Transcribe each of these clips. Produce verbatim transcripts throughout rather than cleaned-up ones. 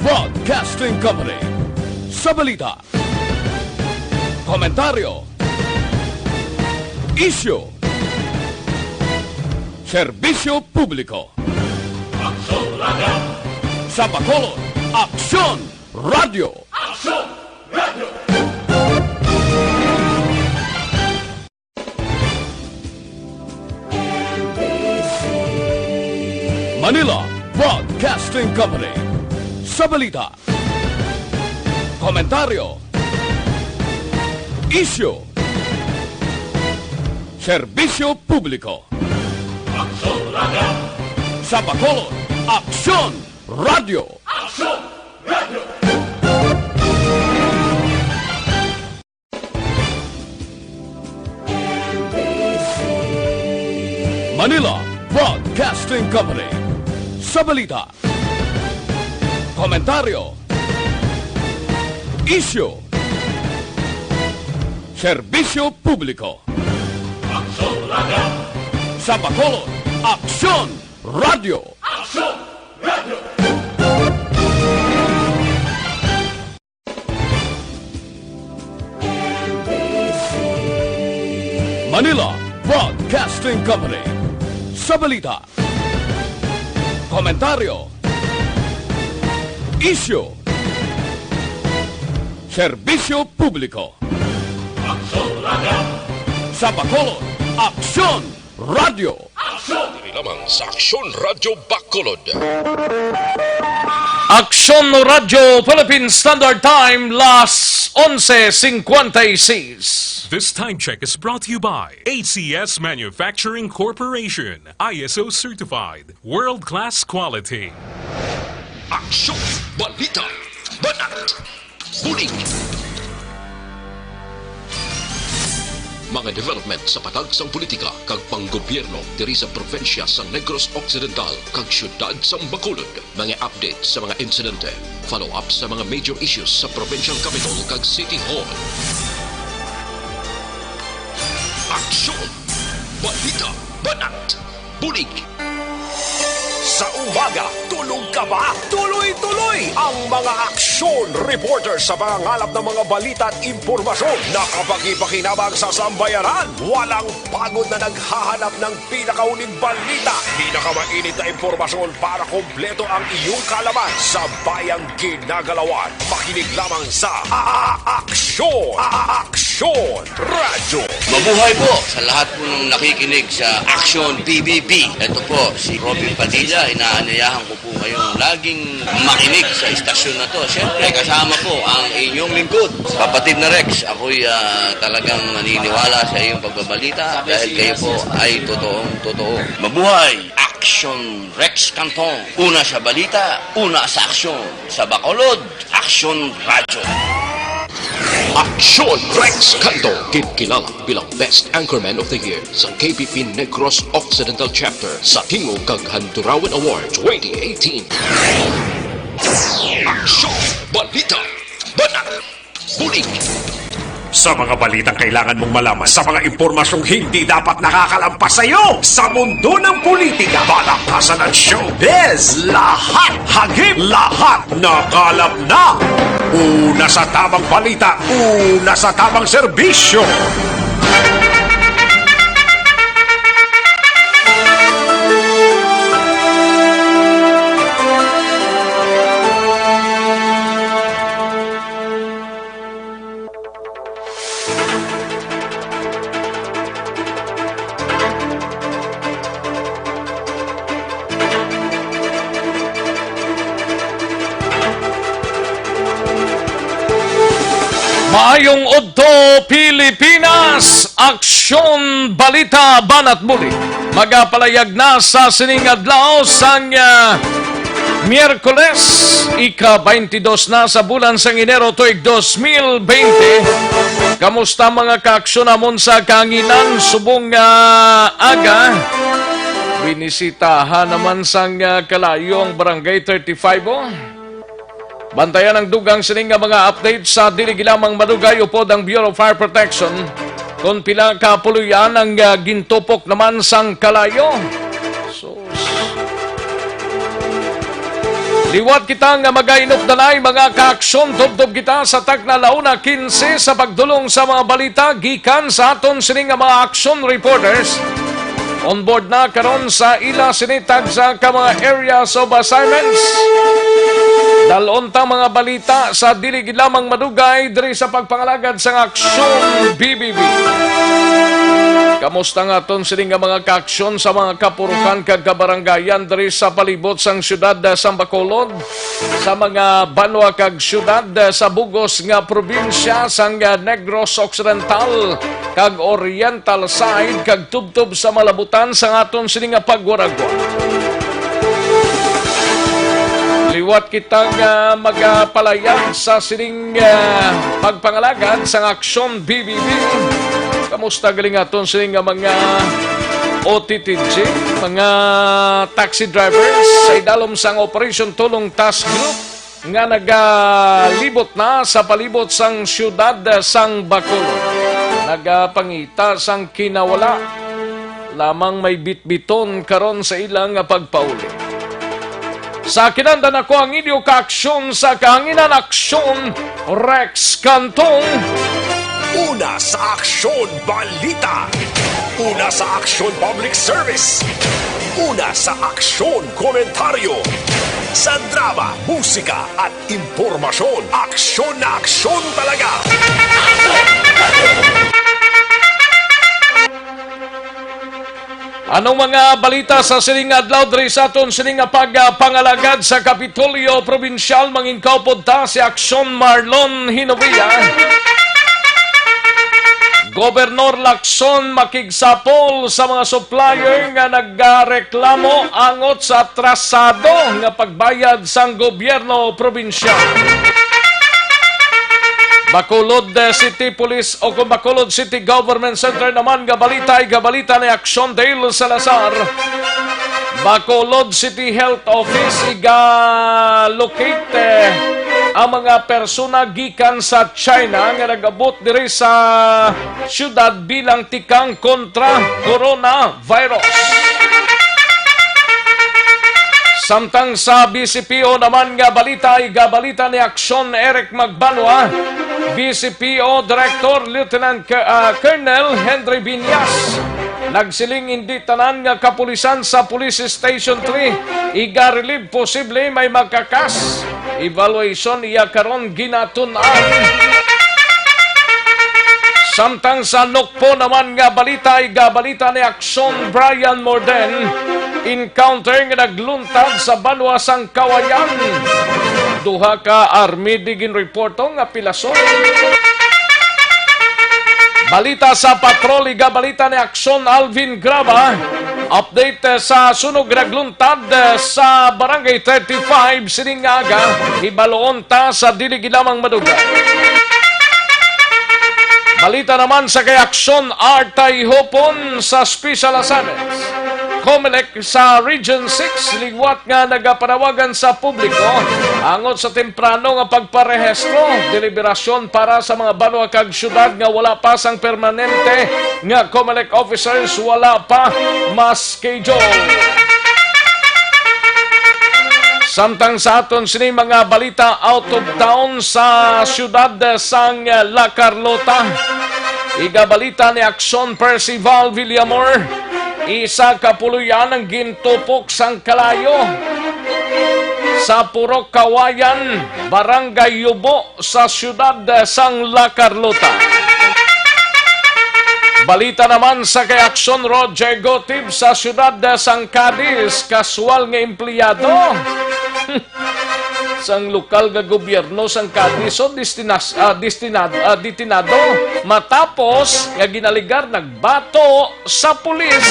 Broadcasting Company. Sa balita, komentaryo, isyu, serbisyo publiko. Aksyon Radio! Sa Bacolod, Aksyon Radio! Aksyon Radio! Manila Broadcasting Company. Sa balita, komentaryo, isyu, serbisyo publiko. Aksyon Radio! Sa Bacolod, Aksyon Radio! Aksyon Radio! Manila Broadcasting Company. Sa balita, komentaryo, isyu, serbisyo publiko. Aksyon Radio! Sa Bacolod, Aksyon Radio! Aksyon Radio! Manila Broadcasting Company. Sa balita, komentaryo, isyu, serbisyo publiko. Aksyon Radio! Sa Bacolod, Aksyon Radio! Aksyon! Diri lamang sa Aksyon Radio Bacolod. Aksyon Radio Philippine Standard Time, las onse cincuenta y seis. This time check is brought to you by A C S Manufacturing Corporation, I S O certified, world-class quality. Aksyon! Balita! Banat! Bulig! Mga development sa patag sang politika kag panggobyerno diri sa probinsya sa Negros Occidental kag siyudad sang Bacolod. Mga update sa mga insidente, follow-up sa mga major issues sa provincial capital kag city hall. Aksyon! Balita! Banat! Bulig! Sa umaga, tulog ka ba? Tuloy-tuloy ang mga aksyon reporter sa pangangalap ng mga balita at impormasyon na kapakipakinabang sa sambayanan. Walang pagod na naghahanap ng pinakahuling balita, pinakamainit na impormasyon para kompleto ang iyong kaalaman sa bayang ginagalawan. Makinig lamang sa A-, A-, Aksyon! A-, A-, Aksyon Radyo! Mabuhay po sa lahat po ng nakikinig sa Aksyon P B B. Ito po si Robin Padilla. Inaanyayahan ko po kayong laging makinig sa istasyon na to. Siyempre, kasama po ang inyong lingkod, Kapatid na Rex. Ako'y, ah, talagang naniniwala sa iyong pagbabalita dahil kayo po ay totoong totoo. Mabuhay! Aksyon Rex Cantong. Una sa balita, una sa aksyon. Sa Bacolod, Aksyon Radyo. Aksyon Rex Canto, ginkilala bilang Best Anchorman of the Year sa K P P Negros Occidental Chapter sa Tingog kag Handurawan Award twenty eighteen. Aksyon! Balita! Banat! Bulig! Sa mga balitang kailangan mong malaman, sa mga impormasyong hindi dapat nakakalampas sa iyo, sa mundo ng politika, palakpasan at showbiz, lahat hagip, lahat nakalap na. Una sa tamang balita, una sa tamang serbisyo. Maayong udto, Pilipinas! Aksyon, balita, banat muli. Magapalayag na sa sining adlaw sang, ah, Miyerkules, ika twenty-dos na sa bulan sang Enero tuig dos mil twenty. Kamusta, mga kaaksyon namon sa kahanginan? Subong nga aga, binisitahan naman sang, ah, kalayo ang Barangay thirty-five, oh. Bantayan ang dugang sini nga mga update sa dili lamang madugay upod ang Bureau of Fire Protection kon pila ka puloy-an ang, ah, gintupok naman sang kalayo. Sus. Liwat kita nga magainupdanay, mga kaaksyon, tubtob kita sa takna la una quince sa pagdulong sa mga balita gikan sa aton sini nga mga action reporters. On board na karon sa ila sini tagsa ka mga areas of assignments. Dalon ta mga balita sa dili gid lamang madugay diri sa pagpangalagad sang Aksyon B B B. Kamusta nga aton sini nga mga kaaksyon sa mga kapurukan kag kabarangayan diri sa palibot sang siyudad, ah, sang Bacolod, sa mga banwa kag siyudad, ah, sa bugos nga probinsya sang, ah, Negros Occidental kag Oriental side, kag tubtob sa malabutan sang aton sini nga pagwaragwa. Liwat kita nga magapalayag sa sining, ah, pagpangalagad sang Aksyon B B B. Kamusta gali nga aton sini nga mga O T T G, mga taxi drivers sa idalom sang Operation Tulong Task Group nga nagalibot na sa palibot sang siyudad sang Bacolod? Nagapangita sang kinawala, lamang may bitbiton karon sa ila nga pagpauli. Sa kinandan ako ang inyo kaaksyon sa kahanginan, Aksyon Rex Cantong. Una sa Aksyon Balita. Una sa Aksyon Public Service. Una sa Aksyon Komentaryo. Sa drama, musika at impormasyon, aksyon na aksyon talaga. Anong mga balita sa sining adlaw diri sa aton sining nga pagpangalagad sa Kapitolyo Probinsyal? Mangin kaupod ta si Aksyon Marlon Hinovia. Gobernador Lacson makigsapol sa mga supplier nga nagareklamo angot sa atrasado nga pagbayad sang gobyerno probinsyal. Bacolod, eh, City Police o kung Bacolod City Government Center naman nga balita, igabalita ni Action Dale Salazar. Bacolod City Health Office, iga-locate, eh, ang mga persona gikan sa China nga nag-abot diri sa siyudad bilang tikang kontra coronavirus. Samtang sa B C P O naman nga balita, igabalita ni Aksyon Eric Magbanwa, B C P O Director Lieutenant Ke-, ah, Colonel Henry Viñas nagsiling hindi tanan nga kapulisan sa Police Station three iga-relieve, posible may makakas. Evaluation iya karon ginatun-an. Samtang sa Nokpo naman nga balita, igabalita ni Aksyon Brian Morden, encounter nga nagluntad sa banwa sang Kawayan. Duha ka army di ginreporto nga pilason. Balita sa patrol, igabalita ni Aksyon Alvin Graba. Update, eh, sa sunog nagluntad, eh, sa Barangay thirty-five sining nga aga, hibaluon ta sa dili gid lamang madugay. Balita naman sa kay Aksyon Artay Hopon sa Special Assignments. Comelec sa Region six liwat nga nagapanawagan sa publiko angot sa temprano nga pagparehistro, deliberasyon para sa mga banwa kag syudad nga wala pa sang permanente nga Comelec officers, wala pa ma-schedule. Samtang sa aton sini mga balita, out of town sa siyudad sang La Carlota. Igabalita ni Aksyon Percival Villamor, isa ka puloy-an ang gintupok sang kalayo sa Purok Kawayan, Barangay Yubo, sa siyudad sang La Carlota. Balita naman sa kay Aksyon Roger Gotib sa siyudad sang Cadiz, kaswal nga empleyado sang lokal nga gobyerno sang Cadiz, so destinas-, ah, destinad-, ah, detinado matapos nga ginaligar nagbato sa pulis.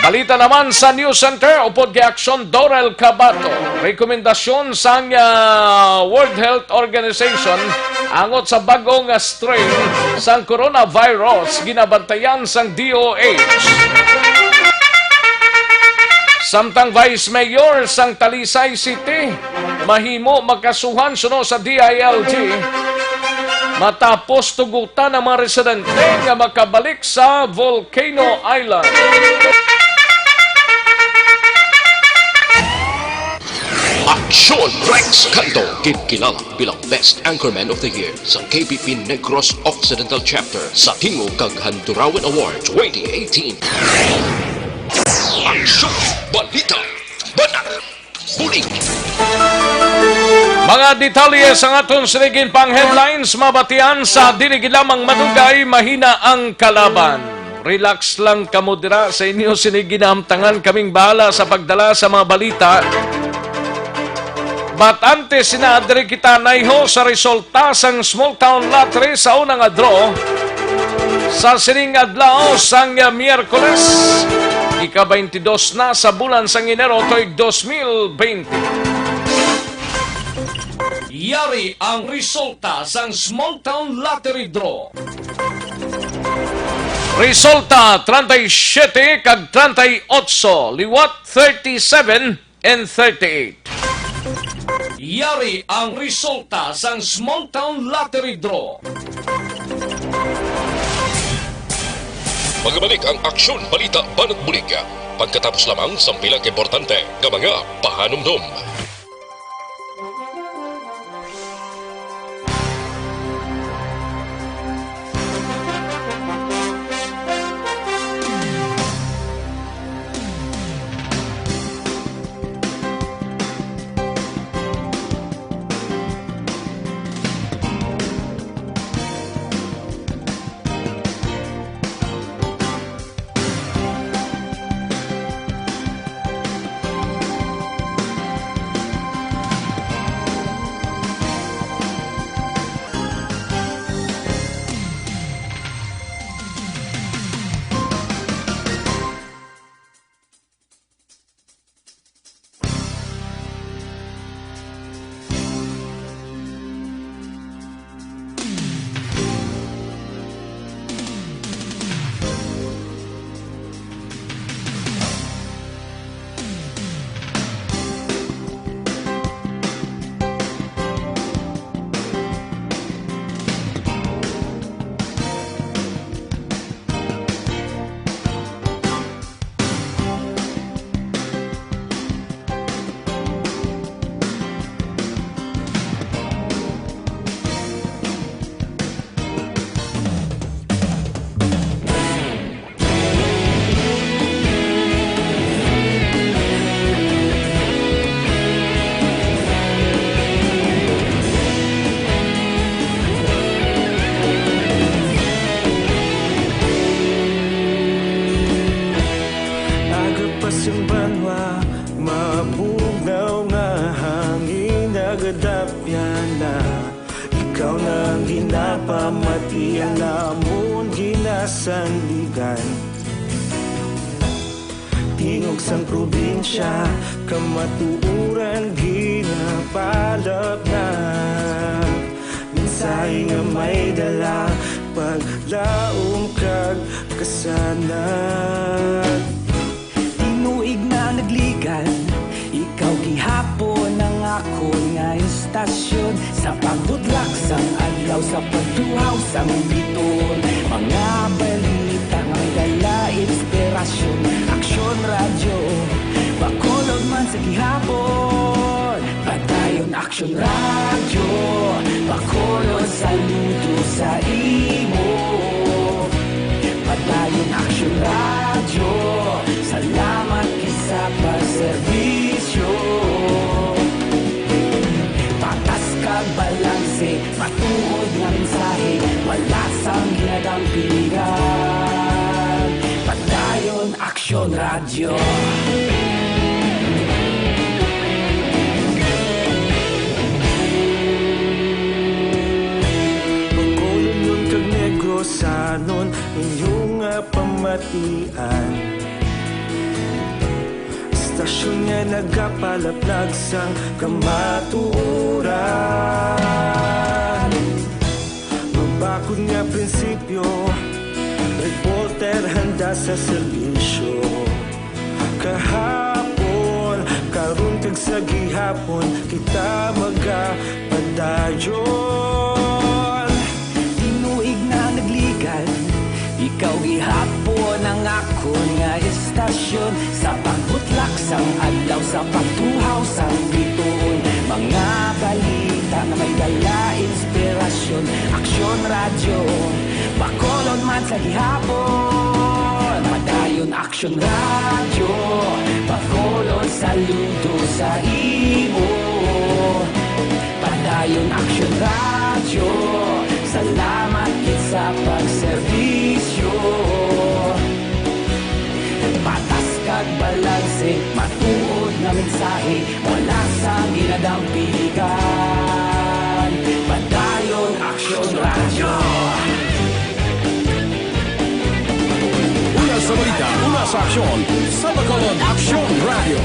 Balita naman sa News Center, upod kay Aksyon Dorel Cabato, rekomendasyon sang, ah, World Health Organization angot sa bag-o nga strain sang coronavirus ginabantayan sang D O H. Samtang Vice Mayor sang Talisay City, mahimo makasuhan suno sa D I L G matapos tugutan ang mga residente nga makabalik sa Volcano Island. Aksyon! Rex Cando, ginkilala bilang Best Anchorman of the Year sa K P P Negros Occidental Chapter sa Tingog kag Handurawan Award twenty eighteen. Aksyon! Balita! Banat! Bulig! Mga detalye sang aton sinigin pang headlines mabatian sa Dili Gid Lamang Madugay, Mahina ang Kalaban. Relax lang kamo dira sa inyo sini ginahamtangan, kaming bahala sa pagdala sa mga balita. But antes sina, diri kita naiho sa resulta sang Small Town Lottery sa una nga draw sa sining adlaw sang Miyerkules, ika-twenty-dos na sa bulan sang Enero tuig dos mil twenty. Yari ang resulta sang Small Town Lottery Draw. Resulta, treinta y siete kag treinta y ocho, liwat thirty-seven and thirty-eight. Yari ang resulta sang Small Town Lottery Draw. Magbalik ang Aksyon Balita Banat Bulig pagkatapos lamang sang pila ka importante nga mga pahanumdom. Aga pa sing banwa, mabugnaw nga hangin nagadapyan na. Ikaw na ang ginapamati, ang amon ginasandigan. Tingog sang probinsya, kamatuoran ginapalapnap. Mensahe nga may dala, paglaom kag kasanag. Tinuig na nagligan, ikaw gihapon ang akon nga istasyon. Sa pagbudlak sang adlaw, sa pagtuhaw sang biton, mga balita nga may dala inspirasyon. Aksyon Radyo, Bacolod man sa gihapon. Padayon Aksyon Radyo, Bacolod, saludo sa imo. Padayon Aksyon Radyo, salamat gid sa pagserbisyo. Patas kag balanse, matuod nga mensahe, wala sang ginadampingan. Padayon Aksyon Radyo. Bacolodnon kag Negrosanon, inyo nga pamatian. Istasyon nga nagapalaplag sang kamatuoran. Mabakod nga prinsipyo, reporter handa sa serbisyo. Kahapon, karon kag sa gihapon, kita magapadayon. Tinuig na nagligan, ikaw gihapon ang akon nga istasyon. Sa pagbuto Laksang adlaw sa pagtuhaw sang bituon. Mga balita nga may dala inspirasyon. Aksyon Radyo, Bacolod man sa gihapon. Padayon Aksyon Radyo, Bacolod saludo sa imo. Padayon Aksyon Radyo, salamat gid sa pagserbisyo. Patas kag balanse, matuod nga mensahe, wala sang ginadampigan. Padayon Aksyon Radyo. Una sa balita, una sa aksyon, sa Bacolod Aksyon Radyo.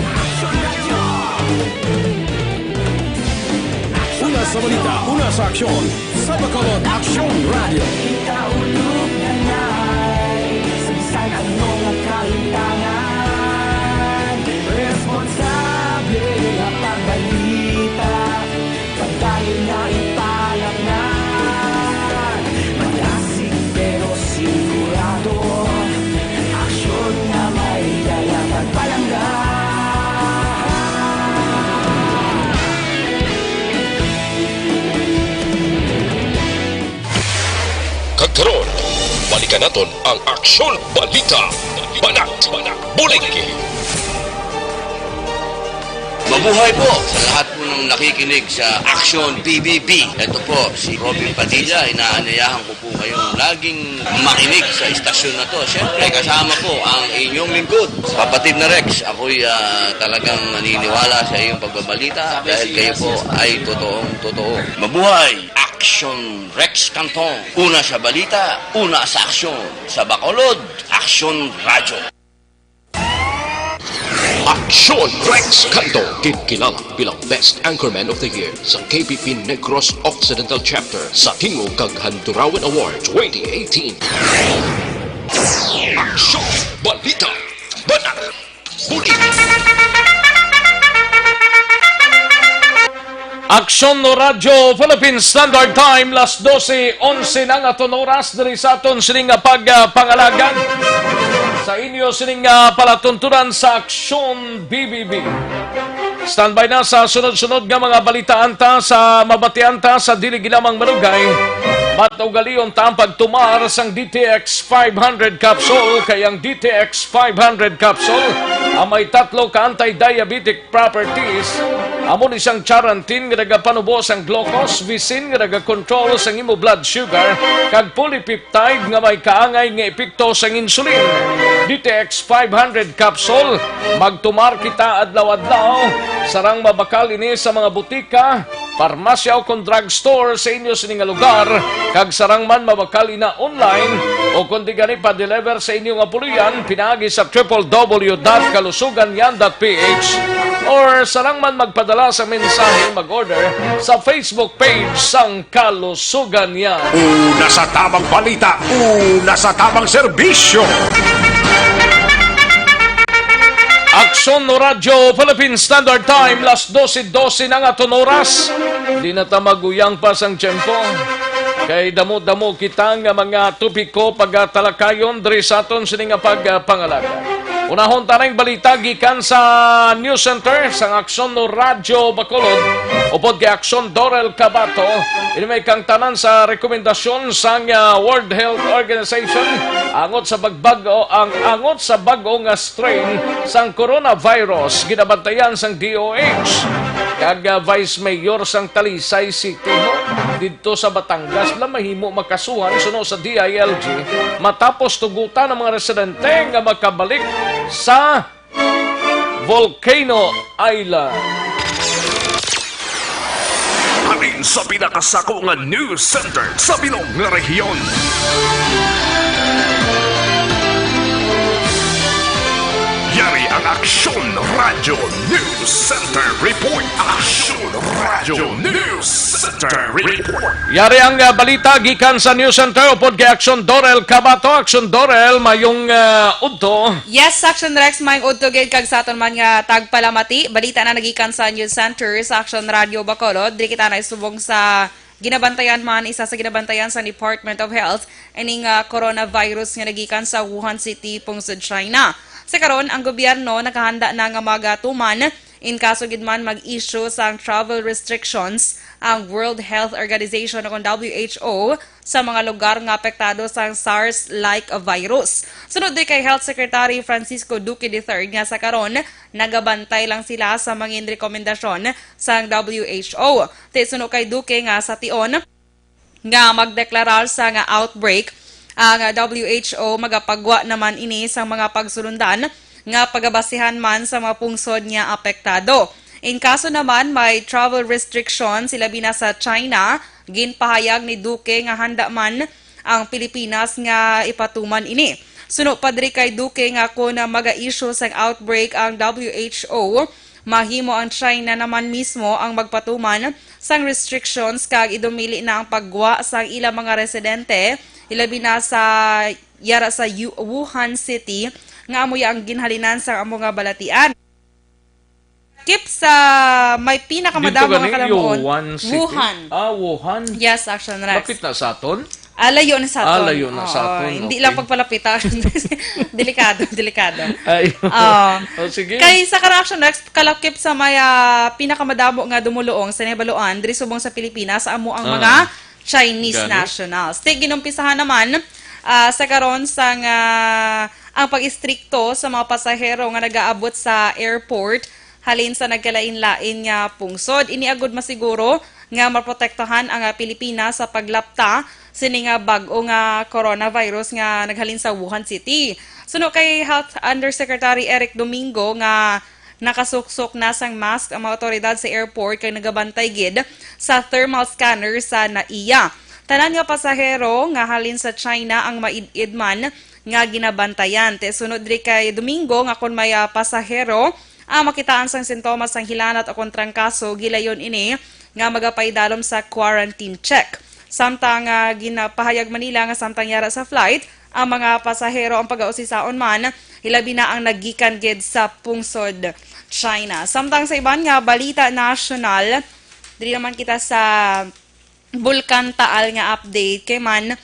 Una sa balita, una sa aksyon, sa Bacolod Aksyon Radyo. Kita ulog na nay, sa bisan ano nga kalintangan, responsable nga pagbalita, padayon na ipalapnan. Malasig pero sigurado, aksyon nga may dala pagpalangga. Kag karon, balikan naton ang Aksyon Balita. Banat, Bulig. Mabuhay po sa lahat po ng nakikinig sa Aksyon B B B. Ito po si Robin Padilla. Inaanyayahan ko po kayong laging makinig sa istasyon na to. Siyempre, kasama po ang inyong lingkod, Kapatid na Rex. Ako'y, ah, talagang naniniwala sa iyong pagbabalita dahil kayo po ay totoong totoo. Mabuhay! Aksyon Rex Cantong. Una sa balita, una sa aksyon. Sa Bacolod, Aksyon Radyo. Aksyon Rex Canto, ginkilala bilang Best Anchorman of the Year sa K P P Negros Occidental Chapter sa Tingog kag Handurawan Award twenty eighteen. Aksyon, balita, banat, bulig. Aksyon Radyo Philippine Standard Time, las dose onse na nga aton oras diri sa aton sining nga pagpangalagad sa inyo sining nga palatuntunan sa Aksyon B B B. Standby na sa sunod-sunod nga mga balitaan ta sa mabatian ta sa dili lamang malugay. Mat-ugalion ta ang pagtumar sang D T X five hundred capsule, kay ang D T X five hundred capsule ang may tatlo ka anti-diabetic properties. Amo ni sang charantin nga nagapanubo sang glucose, visin nga nagakontrol sang imo blood sugar, kag polypeptide nga may kaangay nga epekto sang insulin. D T X five hundred capsule, magtumar kita adlaw-adlaw. Sarang mabakal ini sa mga butika, parmasya o kon drugstore sa inyo sini nga lugar, kag sarang man mabakal ina online o kon di gani pa-deliver sa inyo nga puloy-an pinaagi sa triple W dot kalusugan yan dot P H, or sarang man magpadala sa mensahe, mag-order sa Facebook page sang Kalusugan yan. Una sa tamang balita, una sa tamang serbisyo. Aksyon Radyo Philippine Standard Time, las dose dose na nga aton oras. Di na ta maguyang pa sang tiyempo. Kay damo-damo kita nga mga topiko pagatalakayon diri sa aton sini nga pagpangalagad. Unahon ta ning balita gikan sa News Center sang Aksyon Radyo Bacolod, upod kay Aksyon Dorel Cabato. Ini may kangtanan sa rekomendasyon sang, ah, World Health Organization angot sa pagbag-o, ang angot sa bag-o nga strain sang coronavirus ginabantayan sang D O H. Kag, ah, Vice Mayor sang Talisay City, no? Didto sa Batangas, bala mahimo makasuhan suno sa D I L G matapos tugutan ang mga residente nga makabalik sa Volcano Island. Halin sa pinakasako nga news center sa bilog nga rehiyon. Yari ang Aksyon Radyo News Center Report. Aksyon Radyo News Center Report. Yari ang, ah, balita gikan sa News Center upod kay Aksyon Dorel Cabato. Aksyon Dorel, mayong, ah, udto. Yes, Aksyon Rex, mayong udto gid kag sa aton man nga tagpalamati. Balita na nagikan sa News Center sa Aksyon Radyo Bacolod. Diri kita na isubong sa ginabantayan man, isa sa ginabantayan sa Department of Health, ining, ah, coronavirus nga nagikan sa Wuhan City, pungsod China. Sa karon, ang gobyerno nakahanda na nga magatuman in kaso gid man mag-issue sang travel restrictions ang World Health Organization o kon W H O sa mga lugar nga apektado sang SARS-like virus. Sunod di kay Health Secretary Francisco Duque the third nga sa karon nagabantay lang sila sa mangin rekomendasyon sang W H O. Ti suno kay Duque nga sa tion, nga magdeklarar sa nga outbreak, ang W H O magapagwa naman ini sang mga pagsulundan nga pagabasihan man sa mga pungsod nga apektado. In kaso naman may travel restrictions, ilabi na sa China, ginpahayag ni Duque nga handa man ang Pilipinas nga ipatuman ini. Suno pa diri kay Duque nga kon maga-issue sang outbreak ang W H O, mahimo ang China naman mismo ang magpatuman sang restrictions kag idumili na ang paggwa sang ilang mga residente, ilabi na sa yara sa Yu-, Wuhan City, nga amo ya ang ginhalinan sang amo nga balatian. Kip sa may pinakamadamo nga kalamuon, Wuhan City? Wuhan. Ah, Wuhan. Yes, Action Rex. Lapit na sa aton? Ah, layo na sa aton. Ah, layo na sa aton. Oo, hindi lang pagpalapit, ah. Delikado, delikado. Ay. Oo. Oh, sige. Kay sa karon, Action Rex, kalakip sa may, ah, pinakamadamo nga dumuluong sa nahibaluan diri subong sa Pilipinas, amo ang mga Chinese nationals. Ti ginumpisahan naman, ah, sa karon sang, ah, ang pag-istrikto sa mga pasahero nga nagaabot sa airport halin sa nagkalain-lain nga pungsod. Ini agud masiguro nga maprotektahan ang, ah, Pilipinas sa paglapta sini nga bag-o nga coronavirus nga naghalin sa Wuhan City. Suno kay Health Undersecretary Eric Domingo nga nakasuksok na sang mask ang mga awtoridad sa airport kag nagabantay gid sa thermal scanner sa NAIA. Tanan nga pasahero nga halin sa China ang maid-id man nga ginabantayan. Ti suno diri kay Domingo nga kon may, ah, pasahero ang makitaan sang sintomas sang hilanat o kon trangkaso, gilayon ini nga magapaidalom sa quarantine check. Samtang, ah, ginapahayag man nila nga samtang yara sa flight ang mga pasahero, ang pagausisaon man, hilabi na ang naggikan gid sa pungsod China. Samtang sa iban nga balita nasyonal, diri naman kita sa Bulkan Taal nga update kay man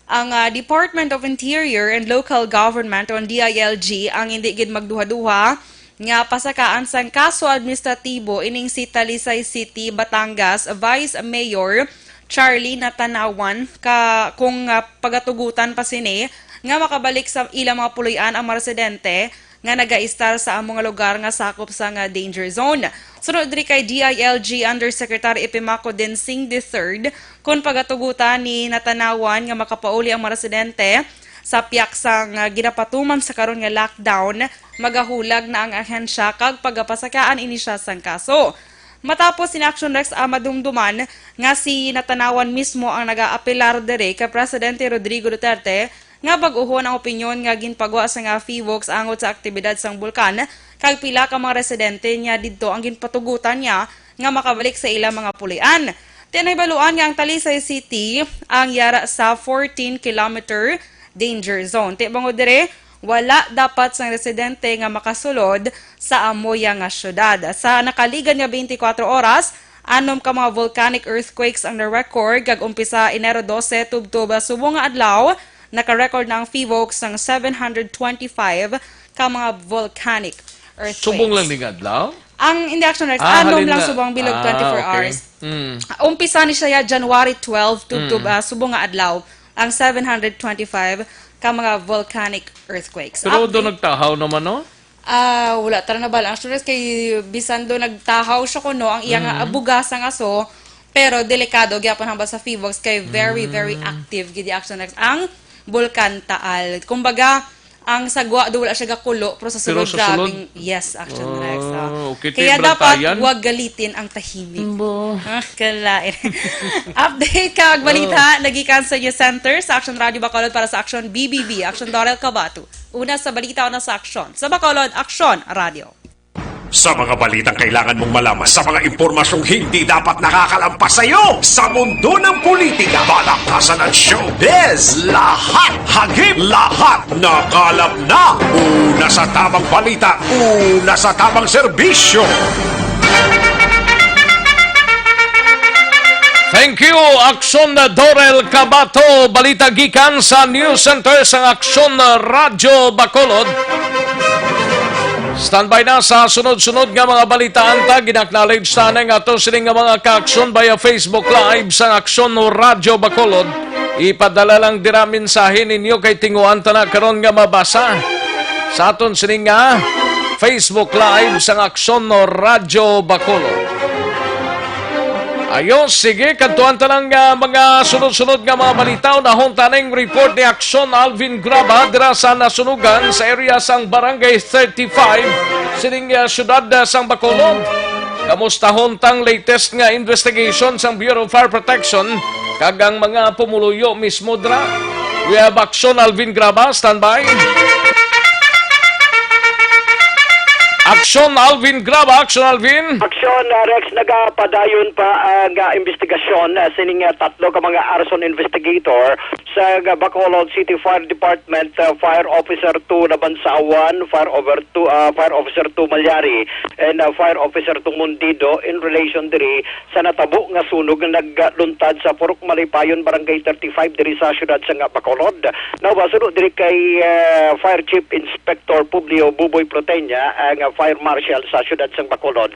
ang, ah, Department of Interior and Local Government o ang D I L G ang hindi gid magduha-duha nga pasakaan sang kaso administratibo ining si Talisay City, Batangas Vice Mayor Charlie Natanawan ka kung, ah, pagatugutan pa sini nga makabalik sa ilang mga puloy-an ang mga residente nga nagaistar sa amo nga lugar nga sakop sa nga danger zone. Sunod diri kay D I L G Undersecretary Epimaco Densing the third, kon pagatugutan ni Natanawan nga makapauli ang mga residente sa piyaksa nga ginapatuman sa karon nga lockdown, magahulag na ang ahensya kag pagapasakaan ini siya sang kaso. Matapos in Action Rex, ah, madumduman nga si Natanawan mismo ang nagaapelar diri kay Presidente Rodrigo Duterte nga bag-ohon ang opinyon nga ginpagwa sa nga PHIVOLCS angot sa aktibidad sang bulkan, kag pila ka mga residente niya didto ang ginpatugutan niya nga makabalik sa ilang mga pulian. Ti nahibaluan nga ang Talisay City ang yara sa fourteen kilometer danger zone. Ti bangod diri, wala dapat sang residente nga makasulod sa amoya nga syudad. Sa nakaligad nga twenty-four oras, anom ka mga volcanic earthquakes ang na-record, kag umpisa Enero dose tubtob subong nga adlaw, naka-record na ang PHIVOLCS sang seven hundred twenty-five ka mga volcanic earthquakes. Subong lang ning adlaw? Ang, hindi, Action Rex, ah, anom lang na, subong bilog, ah, twenty-four, okay, hours. Mm. Umpisa ni siya January twelve, tubtob, mm, ah, subong nga adlaw, ang seven hundred twenty-five ka mga volcanic earthquakes. Pero do nagtahaw naman, no? Ah, wala ta na bala. Actually, kay bisan do nagtahaw siya kuno ang iya nga, mm, abuga sa ngaso, pero delikado gyapon hambal sa PHIVOLCS kay very, mm, very active gid, Action Rex, ang Bulkan Taal. Kumbaga, ang sagwa do wala siya gakulo, pero sa sulod, pero sa sulod, grabing, yes, Action Rex, ah. Ah, okay. Kaya dapat wag galitin ang tahimik. Bo. Ah, kalain. Update kag balita, oh, nagikan sa News Center sa Action Radio Bacolod para sa Action B B B, Action Dorel Cabato. Una sa balita, una sa aksyon. Sa Bacolod, Aksyon Radio. Sa mga balitang kailangan mong malaman, sa mga impormasyong hindi dapat nakakalampas sa iyo, sa mundo ng politika, balaktasan at showbiz, lahat hagip, lahat nakalap na. Una sa tamang balita, una sa tamang serbisyo. Thank you, Aksyon Dorel Cabato. Balita gikan sa News Center sang Aksyon Radyo Bacolod. Standby na sa sunod-sunod nga mga balitaan ta. Gin-acknowledge ta na nga ato sini nga mga kaaksyon via Facebook Live sang Aksyon Radyo Bacolod. Ipadala lang dira mensahe ninyo kay tinguan ta na karon nga mabasa sa aton sini nga Facebook Live sang Aksyon Radyo Bacolod. Ayos, sige, kadtuan ta lang nga mga sunod-sunod nga mga balita. Unahon ta ning report ni Aksyon Alvin Graba dira sa nasunugan sa area sang Barangay thirty-five sining, ah, siyudad, ah, sang Bacolod. Kamustahon tang latest nga investigation sang Bureau of Fire Protection kag ang mga pumuluyo mismo dira. We have Aksyon Alvin Graba, standby. Aksyon Alvin Graba, Aksyon Alvin. Aksyon, uh, Rex, nagapadayon pa ang, uh, investigasyon, uh, sining, uh, tatlo ka mga arson investigator sa, uh, Bacolod City Fire Department, uh, Fire Officer two Nabansawan, Fire Over two, uh, Fire Officer two Malyari, and, uh, Fire Officer two Mundido in relation diri sa natabo nga sunog nga nagluntad sa Purok Malipayon, Barangay thirty-five diri sa siyudad sang Bacolod. Now, uh, suno diri kay, uh, Fire Chief Inspector Publio Buboy Protenia, ang, uh, Fire Marshal sa siyudad sang Bacolod,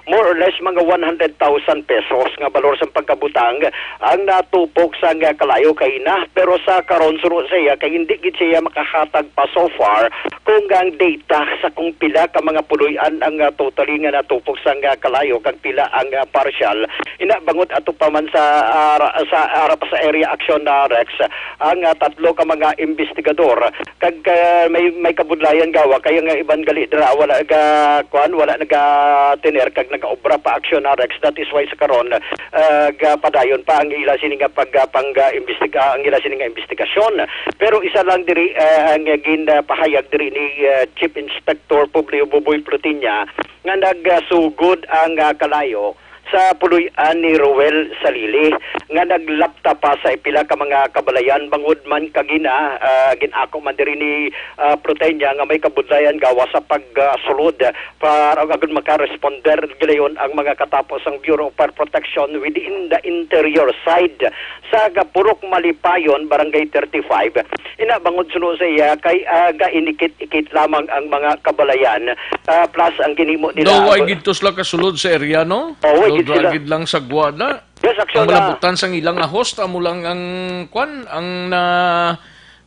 more or less mga one hundred thousand pesos nga balor sang pagkabutang ang natupok sang, uh, kalayo kaina. Pero sa karon, suno sa iya, kay hindi gid siya makahatag pa so far kung ang data sa kung pila ka mga puloy-an ang, ah, totally nga natupok sang, ah, kalayo kag pila ang, ah, partial. Ina, bangod ato pa man sa, ah, ra-, sa, ah, ra-, sa area action na Rex, ang, ah, tatlo ka mga investigador kag, ah, may, may kabudlayan gawa kay ang iban gali dira wala ga kuan, wala naga-tener kag nagaobra pa action na Rex. That is why sa karon, ah, gapadayon pa ang ila sini nga pag, ah, pang, ah, imbestiga, ang ila sini nga investigasyon. Pero isa lang diri, ah, ang, ah, ginpahayag diri ni, ah, Chief Inspector Publio Buboy Plutinia nga nagasugod ang, ah, kalayo sa puloy-an ni Roel Salili nga naglapta pa sa pila ka mga kabalayan bangod man kagina, ah, gin-ako man diri ni, ah, Plutinia nga may kabudlayan gawas sa pagsulod para agud makaresponder gilayon ang mga katapos sang Bureau of Fire Protection within the interior side sa Purok Malipayon, Barangay thirty-five. Ina, bangod suno sa iya kay, ah, gainikit-ikit lamang ang mga kabalayan, ah, plus ang ginhimo nila. Daw way gid to sila kasulod sa area, no? Oh, way gid sila. Daw gid lang sa guwada. Yes, actually, ang malabutan sang ilang ahos, amo lang ang kwan, ang na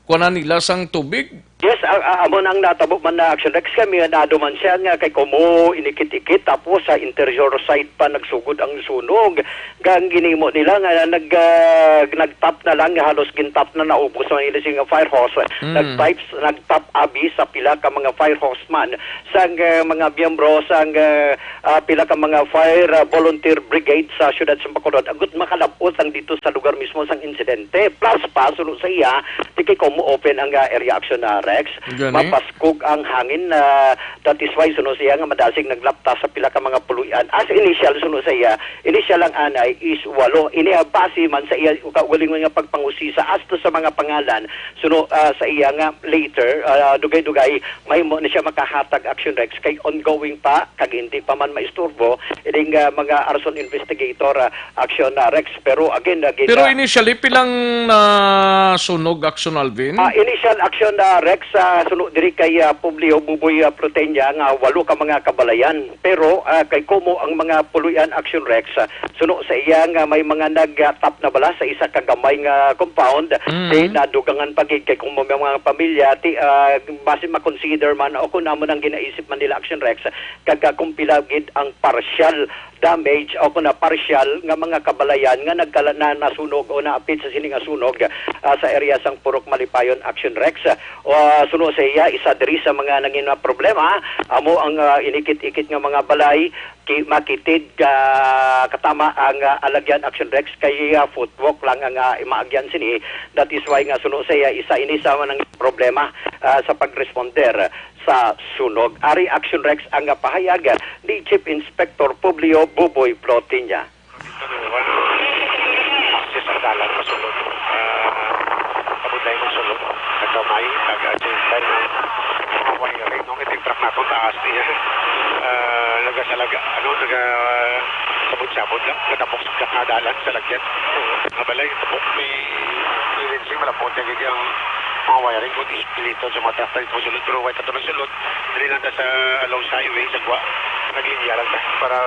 kuwanan nila sang tubig. Yes, a-, a-, amo nang natabo man na action Rex kami, nado man siya nga kay kumo inikit-ikit, tapos sa interior side pa nagsugod ang sunog. Ang ginhimo nila nga nag, ah, nagtap na lang, halos gintap na, naubos na nila sing fire hose. Mm. Nagtap, nagtap abi sa pila ka mga fire hose man sang, ah, mga miyembro sang, ah, ah, pila ka mga fire, ah, volunteer brigade sa siyudad sa Bacolod. Agud makalab-ot ang dito sa lugar mismo sang insidente. Plus pa, suno sa iya, di kay kumo open ang, ah, area action na Rex. Gani? Mapaskog ang hangin na that is why suno sa iya nga madasig naglapta sa pila ka mga puloy-an. As initial, suno sa iya, initial ang anay is walo. Ini, ah, base man sa iya kaugalingon nga pagpangusisa as to sa mga pangalan. Suno, ah, sa iya nga later, ah, dugay-dugay, mahimo na siya makahatag action Rex kay ongoing pa, kag hindi pa man maisturbo ining, ah, mga arson investigator, ah, action na Rex. Pero again, again, Pero ah, initially, pilang nasunog action, Alvin? Ah, initial action na Rex, ah, suno diri kay, ah, Publio Buboy, ah, Protenya nga walo ka mga kabalayan. Pero, ah, kay kumo ang mga puloy-an action Rex, ah, suno sa iya nga may mga nagtap na bala sa isa ka gamay nga compound, Mm. di nadugangan pa gid kay kung may mga pamilya, ti, ah, basi makonsider man o kung amo nang ginaisip man nila action Rex, kag, ah, kung pila gid ang partial damage o kung na partial nga mga kabalayan nga nagkala-, na nasunog o naapit sa sini nga sunog, ah, sa area sang Purok Malipayon action Rex. O, ah, suno sa iya, isa diri sa mga nangin nga problema, amo ang, ah, inikit-ikit nga mga balay, ki-, makitid, ah, katama ang, ah, alagyan action Rex kay, ah, footwalk lang ang, ah, maagyan sini. That is why nga suno sa iya, isa ini sa mga nangin problema, ah, sa pag-responder sa sunog. Ari action Rex ang, ah, pahayag ni Chief Inspector Publio Buboy Plotiña. Kami, wala. Access ang dalan, masulod. Ah, kabudlay masulod. Nagkamay, nag-, at same time, ang wiring, nung iting truck nato, taas niya. Ah, nagasalaga, ano, naga-, sabot-sabot lang. Natapok sa truck na dalan, sa lagyan. Mabalay, tapok ni, ni Lindsay, malapot niya, ganyan. Mga wiring, kung isplito sa mga truck, dito sulod, pero way kato ng sulod. Dali lang ta sa along sa highway, sa gwa. Naglinya lang ta para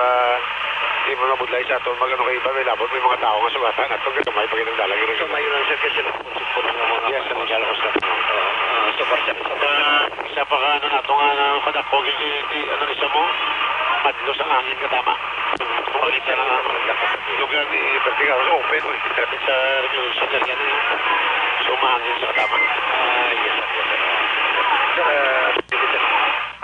di mo mabudlay sa ato. Mag-ano kay iba, may labot, may mga tao nga sugatan. Ato, gamay, pag inang dalang, So, may lang, sir, kasi nakaponsok po ng mga Yes, ang mga construction. Ah, so far, sir. Sa, sa pagka, ano, nato nga, ano, kadako, gi-, gi-, gi-, ano, ni sa mo, madlo sa angin katama. Lugar ni Vertical, open, eh. Traffic sa Revolution, sir, yan, eh. So, mahangin sa katama. Ah, yes, sir, yes, sir. Sir, ah,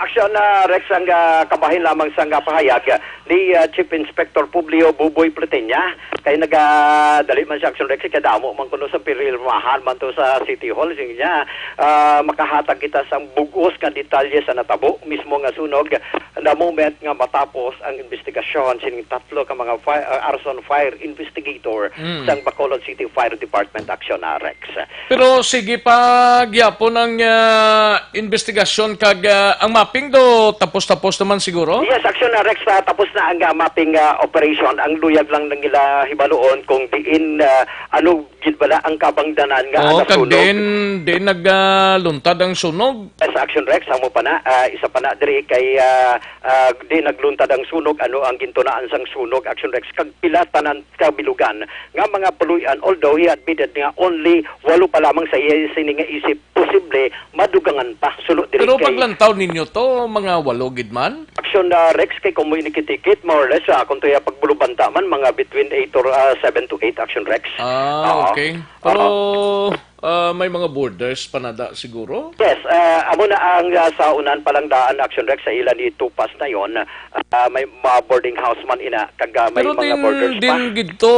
Aksyon, ah, Rex, ang, ah, kabahin lamang sang, ah, pahayag ni, ah, Chief Inspector Publio Buboy Platenya, kay nagadali man siya, Aksyon Rex, kay damo man kuno sa pirmahan man to sa City Hall. Sige niya, ah, makahatag kita sang bug-os nga detalye sa natabo mismo nga sunog the moment nga matapos ang investigasyon sining tatlo ka mga fi-, ah, arson fire investigator Mm. sang Bacolod City Fire Department, Aksyon, ah, Rex. Pero sige pa gyapon ang, ah, investigasyon kag, ah, ang mapping do tapos-tapos naman siguro? Yes, Aksyon, ah, Rex, ah, tapos na ang, ah, mapping, ah, operation. Ang luyag lang nang ila hibaluon kung diin, ah, ano gid bala ang kabangdanan nga Oo, kag nasunog. Din, din nagluntad ang sunog. Sa Aksyon, Rex, amo pa na, ah, isa pa na diri kay, ah, ah, di nagluntad ang sunog, ano ang gintunaan sang sunog, Aksyon, Rex, kag pila tanan kabilugan nga mga puloy-an, although he admitted nga only walo pa lamang sa iya sini nga isip, posible madugangan pa suno diri Pero kay paglantaw ninyo to, mga walo gid man? Aksyon, ah, Rex, kay kung mo inikit-ikit, more or less, ah, kung tuya pagbulubanta man, mga between eight or, ah, seven to eight, Aksyon, Rex. Ah, Oo. okay. Pero, Oo. ah, may mga borders pa na da siguro? Yes, ah, amo na ang, ah, sa unan pa lang daan, Aksyon, Rex, sa ila ni Tupas na yon, ah, may mga boarding house man ina, kag, ah, may Pero mga din, borders pa. din gid to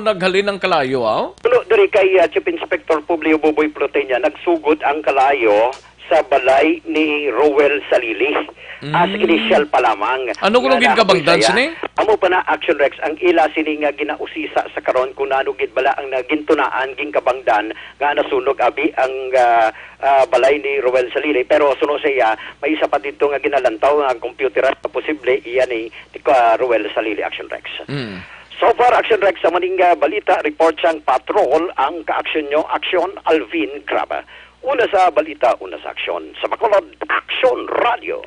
naghalin ang kalayo, aw? Puno diri kay, ah, Chief Inspector Publio Buboy Plotenia, nagsugod ang kalayo sa balay ni Roel Salili. As Mm. initial pa lamang Ano kuno nga ginakabangdan nakuha siya. sini? Amo pa na, Action Rex, ang ila sini nga ginausisa sa karon kung ano gid bala ang nagintunaan, ginkabangdan nga nasunog abi ang, ah, ah, balay ni Roel Salili. Pero suno sa iya, may isa pa dito nga ginalantaw nga computer na posible iya ni, ni, ah, Roel Salili, Action Rex. Mm. So far, Action Rex, sa maning, ah, balita, report sang patrol ang kaaksyon nyo, Aksyon Alvin Graba. Una sa balita, una sa aksyon. Sa Bacolod, Aksyon Radio.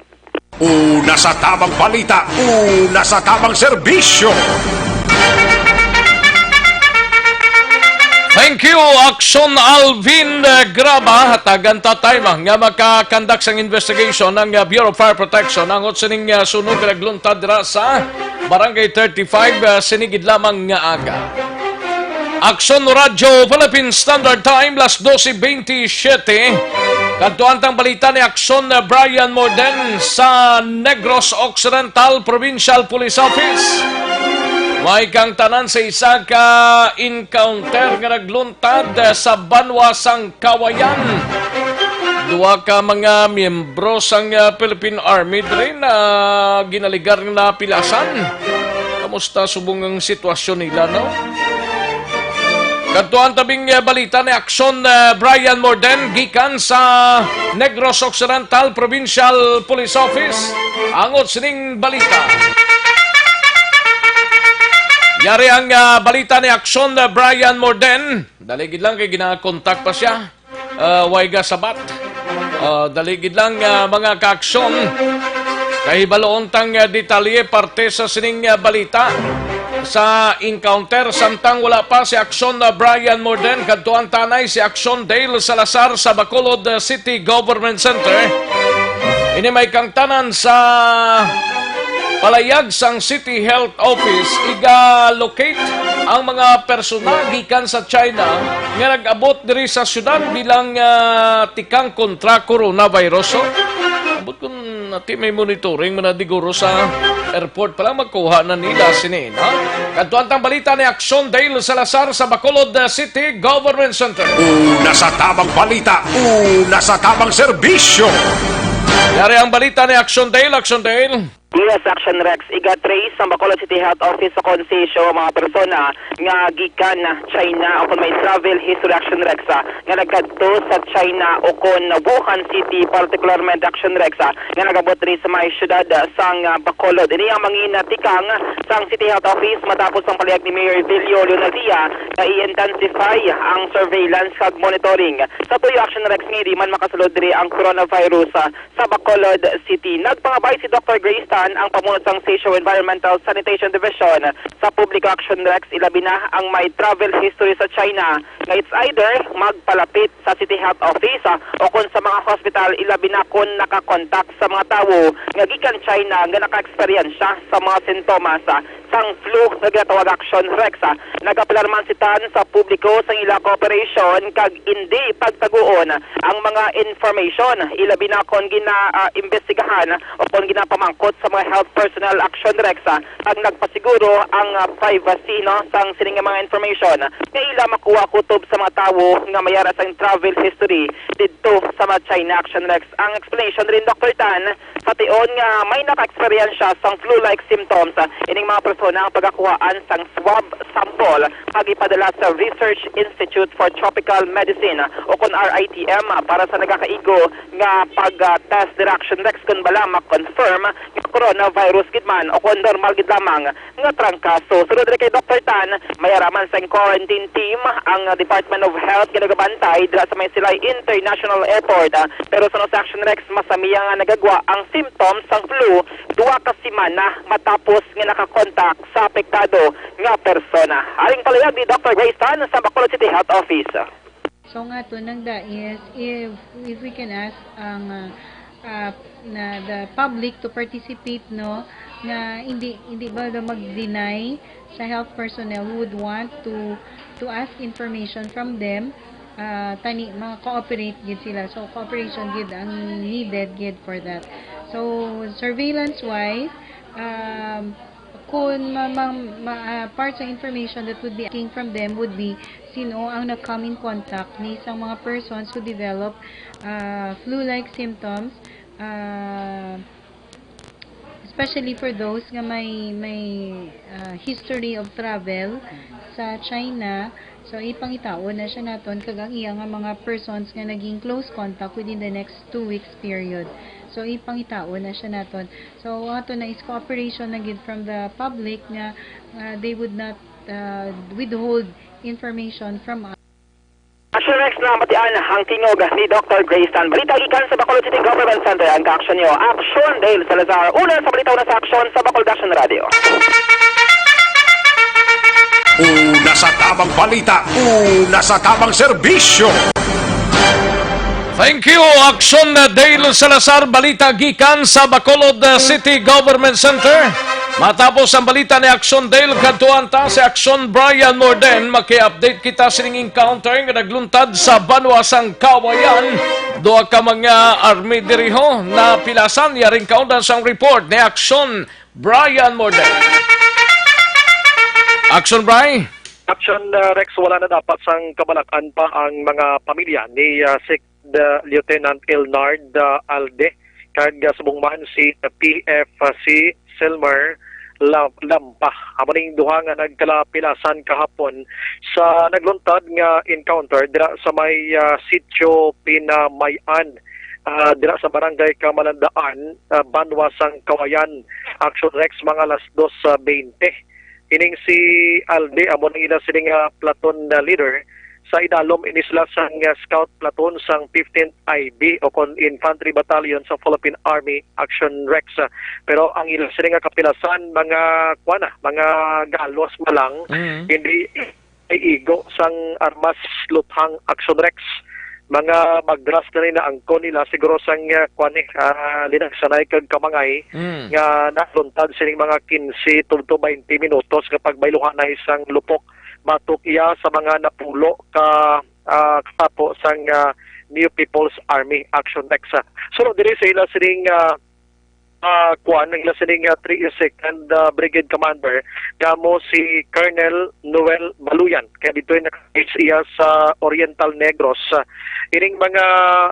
Una sa tamang balita, una sa tamang serbisyo. Thank you, Aksyon Alvin, eh, Graba. Hatagan ta time, ah, nga makakandak sang investigation ang, ah, Bureau of Fire Protection angot sining, ah, sunog nga nagluntad dira sa Barangay thirty-five, ah, sini gid lamang nga aga. Aksyon Radyo Philippine Standard Time, las doce veintisiete. Kadtuan tang balita ni Aksyon, ah, Brian Morden sa Negros Occidental Provincial Police Office. May kangtanan sa isa ka encounter nga nagluntad, ah, sa banwa sang Kawayan. Duha ka mga miyembro sang, ah, Philippine Army diri na ginaligar nga napilasan. Kamusta subong ang sitwasyon nila, no? Kadtuan tabing, ah, balita ni Aksyon, ah, Brian Morden gikan sa Negros Occidental Provincial Police Office. Angot sining balita. Yari ang, ah, balita ni Aksyon, ah, Brian Morden. Dali gid lang kay ginakontak pa siya. Ah, way ga sabat. Ah, dali gid lang, ah, mga kaaksyon. Kay hibaluon tang, ah, detalye parte sa sining, ah, balita sa encounter samtang wala pa si Aksyon, ah, Brian Morden kadtuan tanay si Aksyon Dale Salazar sa Bacolod, ah, City Government Center. Ini may kangtanan sa palayag sang City Health Office, iga-locate ang mga persona gikan sa China nga nag-abot diri sa syudad bilang, ah, tikang kontra coronavirus. So, ambot kun ati may monitoring man na diguro sa airport pa lang, magkuha na nila sini, no? Kadtuan tang balita ni Aksyon Dale Salazar sa Bacolod, ah, City Government Center. Una sa tamang balita, una sa tamang serbisyo. Yari ang balita ni Aksyon Dale, Aksyon Dale. Yes, Action Rex, iga-trace sang Bacolod City Health Office sa konsensya ang mga persona nga gikan China o kung may travel history, Action Rex, ah, nga nagkadto sa China o kon Wuhan City, particularmente, Action Rex, ah, nga nagabot diri sa may siyudad, ah, sang, ah, Bacolod. Ini ang mangin, ah, tikang sang City Health Office matapos ang palihag ni Mayor Evelio Leonadia nga i-intensify ang surveillance kag monitoring. Sa tuyo, Action Rex, nga hindi man makasulod diri ang coronavirus, ah, sa Bacolod City. Nagpangabay si Doctor Grace Tan, ang pamuno sang Sitio Environmental Sanitation Division, sa publiko, Action Rex, ilabi na ang may travel history sa China, nga it's either magpalapit sa City Health Office, ah, o kon sa mga hospital, ilabi na kon nakakontak sa mga tawo nga gikan China nga naka-eksperyensya sa mga sintomas, ah, sang flu nga ginatawag, Action Rex, ah. Nagapilar man si Tan sa publiko sa ila cooperation kag indi pagtaguon ang mga information, ilabi na kon gina, ah, imbestigahan o kon ginapamangkot sa mga health personnel, Action Rex, ah, kag nagpasiguro ang, ah, privacy, no, sang sining nga mga information nga ila makuha kutob sa mga tawo nga may ara sang travel history didto sa mga China, Action Rex. Ang explanation rin, Doctor Tan, sa tion nga may naka-eksperyensya sang flu-like symptoms, ah, ining mga persona ang pagakuhaan sang swab sample kag ipadala sa Research Institute for Tropical Medicine, ah, o kon R I T M, ah, para sa nagakaigo nga pag, ah, test dira, Action Rex, kon bala ma-confirm nga coronavirus gid man o kon normal gid lamang nga trangkaso. Sunod diri kay Doctor Tan, may ara man sang quarantine team ang Department of Health nga nagabantay dira sa may Silay International Airport. Pero suno sa Action Rex, masamiya nga nagagwa ang symptoms sang flu duha ka semana matapos nga nakakontak sa apektado nga persona. Aring palihag ni Doctor Grace Tan sa Bacolod City Health Office. So, ang aton lang da is if, if we can ask ang, ah, ah, na the public to participate, no, nga hindi, hindi ba daw mag-deny sa health personnel who would want to, to ask information from them, ah, tani, ma-cooperate gid sila. So, cooperation gid ang needed gid for that. So, surveillance-wise, um, kung ma-, ma-, ma-, ah, part sa information that would be asking from them would be sino ang nag-come in contact ni sang mga persons who develop, ah, flu-like symptoms, ah, especially for those nga may, may, ah, history of travel sa China. So, ipangitaon na siya naton kag ang iya nga mga persons nga naging close contact within the next two weeks period. So, ipangitaon na siya naton. So, ato na is cooperation na gid from the public nga, ah, they would not, ah, withhold information from us. Action Rex, namatian ang tingog ni Doctor Grace Tan. Balita gikan sa Bacolod City Government Center, ang kaaksyon niyo, Action Dale Salazar. Una sa balita, una sa aksyon sa Bacolod Action Radio. Una sa tamang balita, una sa tamang serbisyo. Thank you, Action Dale Salazar. Balita gikan sa Bacolod, uh, City Government Center. Matapos ang balita ni Action Dale, kadtuan ta si Action Brian Morden. Maki-update kita sining encounter nga nagluntad sa banwa sang Kawayan. Duha ka mga army diriho napilasan. Yaring kaundan sang report ni Action Brian Morden. Action, Bri? Action, uh, Rex, wala na dapat sang kabalakan pa ang mga pamilya ni, uh, Sec the Lieutenant Elnard, uh, Alde, kag, uh, subong man si, uh, P F C Selmer La-, Lampa. Amo ning duha nga nagkalapilasan kahapon sa nagluntad nga encounter dira sa may, uh, Sitio Pinamayan, uh, dira sa Barangay Kamalandaan, uh, banwa sang Kawayan. Action Rex, mga alas dos, uh, bente. Ining si Alde amo nang ila sini nga platoon na leader. Sa idalom ini sila sang, ah, scout platoon sang fifteenth I B o kon Infantry Battalion sa Philippine Army, Action Rex. Pero ang ila sini nga kapilasan, mga, kuwan na, mga galos man lang, Mm. hindi ay igo sang armas, luthang, Action Rex. Mga magdras na ni naangkon nila siguro sang, ah, kuwan ni, ah, linagsanay kag kamangay Mm. nga naluntad sining mga quince to, to twenty minutos nga pagbayluhanay sang lupok. Batok iya sa mga napulo ka, ah, kasapo sang, ah, New People's Army, Action Rex. Sunod diri sa ila sining, ah, ah, kuan, ang ila sining, ah, three second, ah, Brigade Commander, nga amo si Colonel Noel Baluyan, kay didto naka-base iya sa Oriental Negros. Ah, ining mga,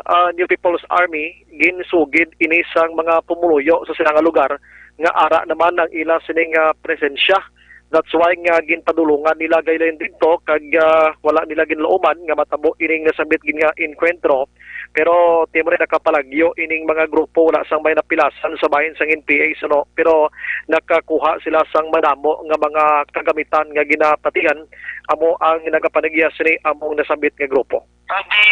ah, New People's Army, ginsugid ini sang mga pumuluyo sa sila nga lugar nga ara naman ang ila sining, ah, presensya. That's why nga ginpadulungan nila gaylayon didto kag, ah, wala nila ginlauman nga matabo ining nasambit gid nga enkwentro. Pero ti mo rin nakapalagyo ining mga grupo, wala sang may napilasan sa bahin sang N P A, suno. Pero nakakuha sila sang madamo nga mga kagamitan nga ginapatigan, amo ang nagapanagya sini among nasambit nga grupo. On the,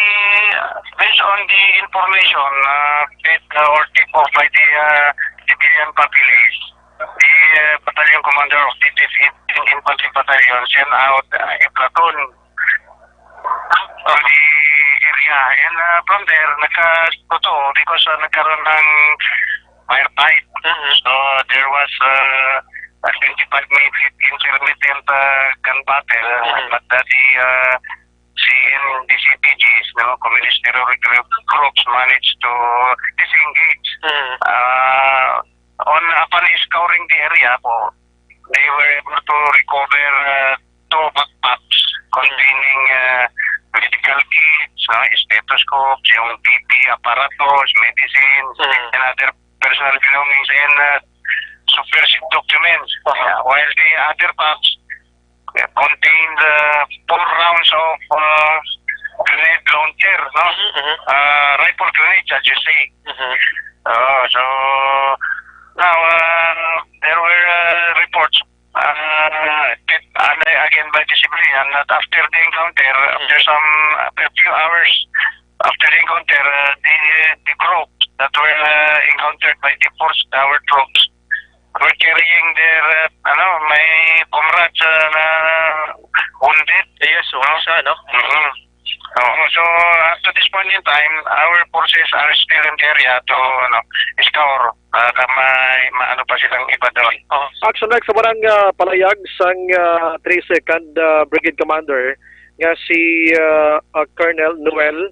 based on the information, uh, get, uh, or tip of by the, uh, civilian populace, the, uh, battalion commander of the fifth In-, Infantry Battalion sent out, uh, a platoon to the area. And, uh, from there, nagkatuto because, uh, nagkaroon ng firefight. Mhm. So, there was, uh, a twenty-five minute intermittent, uh, gun battle. Mhm. But, uh, the, uh, C N D C P Gs, no, Communist Terror Group, groups managed to disengage. Mhm. Uh, on, upon scouring the area po, they were able to recover, uh, two backpacks containing, uh, medical kits, uh, stethoscopes, yung P P E apparatus, medicines, Mhm. and other personal belongings, and, uh, subversive documents. Uh-huh. Uh, while the other packs, uh, contained, uh, four rounds of, uh, grenade launcher, no? Mhm, mhm. Uh, rifle grenades, as you say. Mhm. Uh, so, now, uh, there were, uh, reports, uh, that, uh, again by the civilian, that after the encounter, after some, a few hours after the encounter, uh, the, the group that were, uh, encountered by the force, our troops, were carrying their, uh, ano, my comrades, uh, na wounded. Yes, so, isa, no? Mhm. Oo, so, up to this point in time, our forces are still in the area to, ano, scour, uh, kung may maano pa silang iba doon. Oh. Action Rex, sa barang, ah, palayag sang, ah, three second, ah, Brigade Commander nga si, ah, ah, Colonel Noel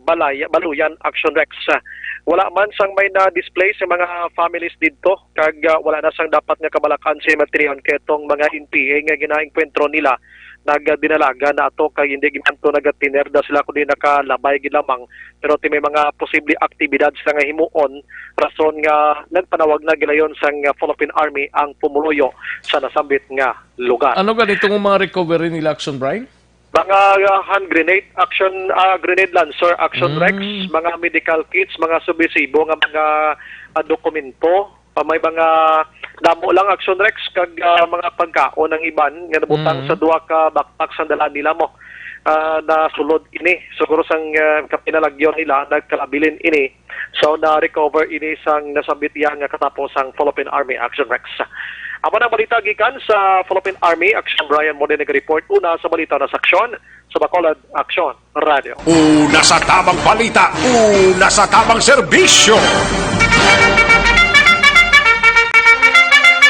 Balaya, Baluyan, Action Rex. Ah, wala man sang may na-display sa mga families didto, kag, ah, wala na sang dapat nga kabalakan sa materiyon kay itong mga N P A nga ginaengkwentro nila nagdinalaga na ato, kag hindi gid man to nagatinerda sila, kundi nakalabay gid lamang. Pero ti may mga posible aktibidad sila nga himuon, rason nga nagpanawag na gilayon sang Philippine Army ang pumuluyo sa nasambit nga lugar. Ano gani itong mga recovery nila, Action Brian? Mga, ah, hand grenade, action, ah, grenade launcher, Action Mm. Rex, mga medical kits, mga subversibo nga mga, ah, dokumento, ah, may mga damo lang, Action Rex, kag, ah, mga pagkaon ang iban nga nabutang Mm. sa duha ka backpack sang dala nila mo. Ah, nasulod ini. Siguro sang, ah, kapinalagyo nila, nagkalabilin ini. So, na-recover ini sang nasambit iya nga katapos ang Philippine Army, Action Rex. Amo na ang balita gikan sa Philippine Army, Action Brian Mone nag-report. Una sa balita na sa aksyon, sa Bacolod, Action Radio. Una sa tabang balita, una sa tabang serbisyo.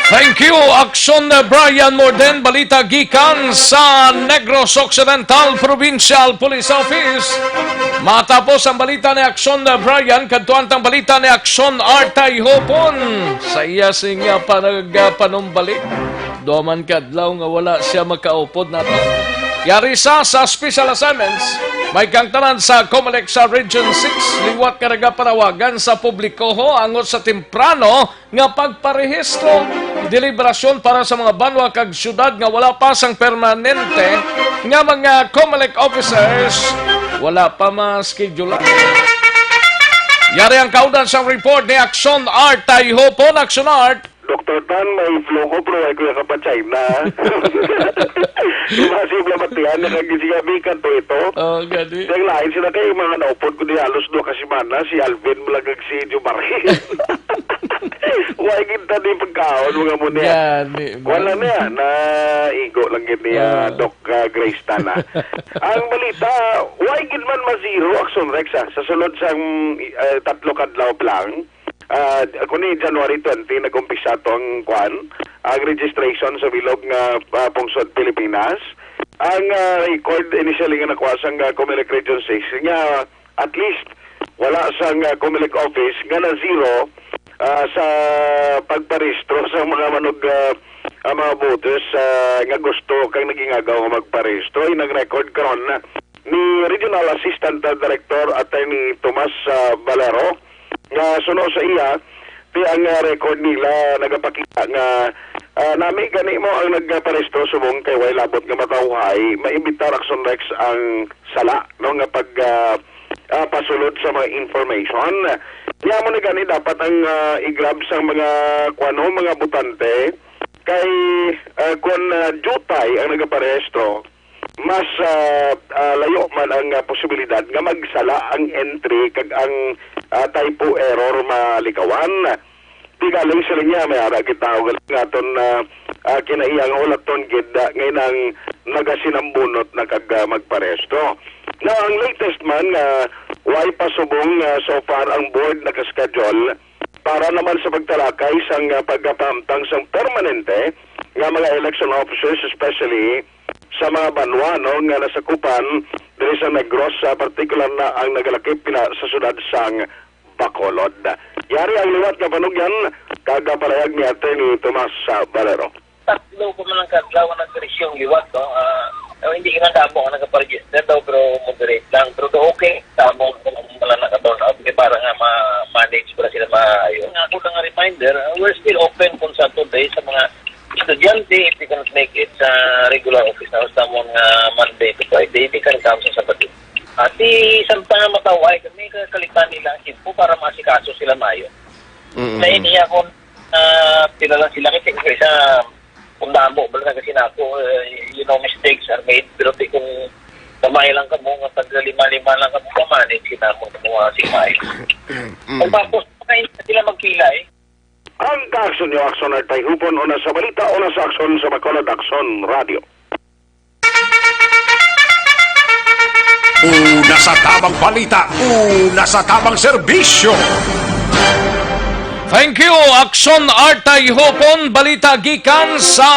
Thank you, Action Brian Morden. Balita gikan sa Negros Occidental Provincial Police Office. Matapos ang balita ni Action Brian, kadtuan tang balita ni Action Artay Hopon. Sa iya sing, ah, panag-, ah, panumbalik. Duha man ka adlaw nga wala siya makaupod nato. Yari sa, sa special assignments, may kang tanan sa Comelec sa Region six, liwat nga nagapanawagan sa publiko ho angot sa temprano nga pagparehistro, deliberasyon para sa mga banwa kag syudad nga wala pa sang permanente nga mga Comelec officers, wala pa ma-schedule. Yari ang kaudan sang report ni Action Art Tayhopon. Action Art. Doktor Tan, may flu ko, pero ay ko yung kapatay na. Impossible matiyan, nakagisigabi ka to ito. Oh, gani. Dahil lain sila kay mga naupod ko di halos duha ka semana, si Alvin Malagag si Jumari. Wa gid ta di pagkaon, mga mo niya. Gani, Wala man. niya, na igo lang gid niya, Ah. Doc, ah, Grace Tana. Ang balita, wa gid man ma-zero Action Rex, ah, sa sulod sang, eh, tatlo ka adlaw pa lang. Ah, kuni January twenty, nag-umpisa to ang kwan, ang registration sa bilog nga, ah, pungsod Pilipinas. Ang, ah, record initially nga nakuha sang, ah, Comelec Region six, nga at least, wala sang, ah, Comelec office nga na-zero, ah, sa pagparehistro sa mga manog, ah, ah, mga voters, ah, nga gusto kag nagingagaw nga magparehistro. Inang record karon ni Regional Assistant Director Attorney Tomas, ah, Valero, nga suno sa iya, Ang, ah, record nila nagapakita nga, ah, nami gani mo ang nagparehistro subong kay way labot nga matawhay, maimbitar, Akson Rex, ang sala, no, nga pag, ah, ah, pasulod sa mga information. Niya mo na gani dapat ang, ah, i-grab sang mga, kuwano, mga botante kay, ah, kung, ah, diutay ang nagaparehistro, mas, ah, ah, layo man ang, ah, posibilidad nga magsala ang entry kag ang, ah, typo error malikawan. Di galing sa linya, may ara kita og nga aton, ah, ah, kinaiya nga hulaton gid, ah, ngay nang nagasinambunot na kag, ah, magparehistro. Now, ang latest man nga way pa subong, ah, so far ang board naka-schedule para naman sa pagtalakay sang, ah, pagkapahamtang sang permanente nga mga election officers, especially sa mga banwa, no, nga nasakupan diri sa Negros, sa partikular na ang nagalakip pina sa siyudad sang Bacolod. Yari ang liwat nga panugyan kag palahayag ni Attorney Tomas, ah, Valero. Tatlo pa man ang kadlaw ang nagregistrang liwat, no? Ah, oh, hindi man damo ang nagaparegister daw, pero moderate lang. Pero do okay, tamo kung wala na ka-turn out, kay para nga ma-manage para sila maayo. Nga ako lang nga reminder, ah, we're still open kung Saturday sa mga estudyante, if they cannot make it sa regular office hours, tamo nga Monday to Friday, they can come sa Sabado. At di, samtang matawhay kami, kalitan nila ang tiempo para maasikaso sila maayo. Mm. Nainiya ko, ah, pila lang sila kasi kung isa, kung damo, bala na kasi na ako, eh, you know, mistakes are made, pero di kung gamay lang kamo, nga tag lima-lima lang kamo, mamanage kita mo, kamo, ah, si Mike. Mm. Kung tapos, makain sila magpila, eh. Ang Kaakson Niyo, Akson Artay Hupon, una sa balita, una sa aksyon sa Bacolod, Akson Radio. Una sa tamang balita, una sa tamang serbisyo. Thank you, Akson Artay Hupon. Balita gikan sa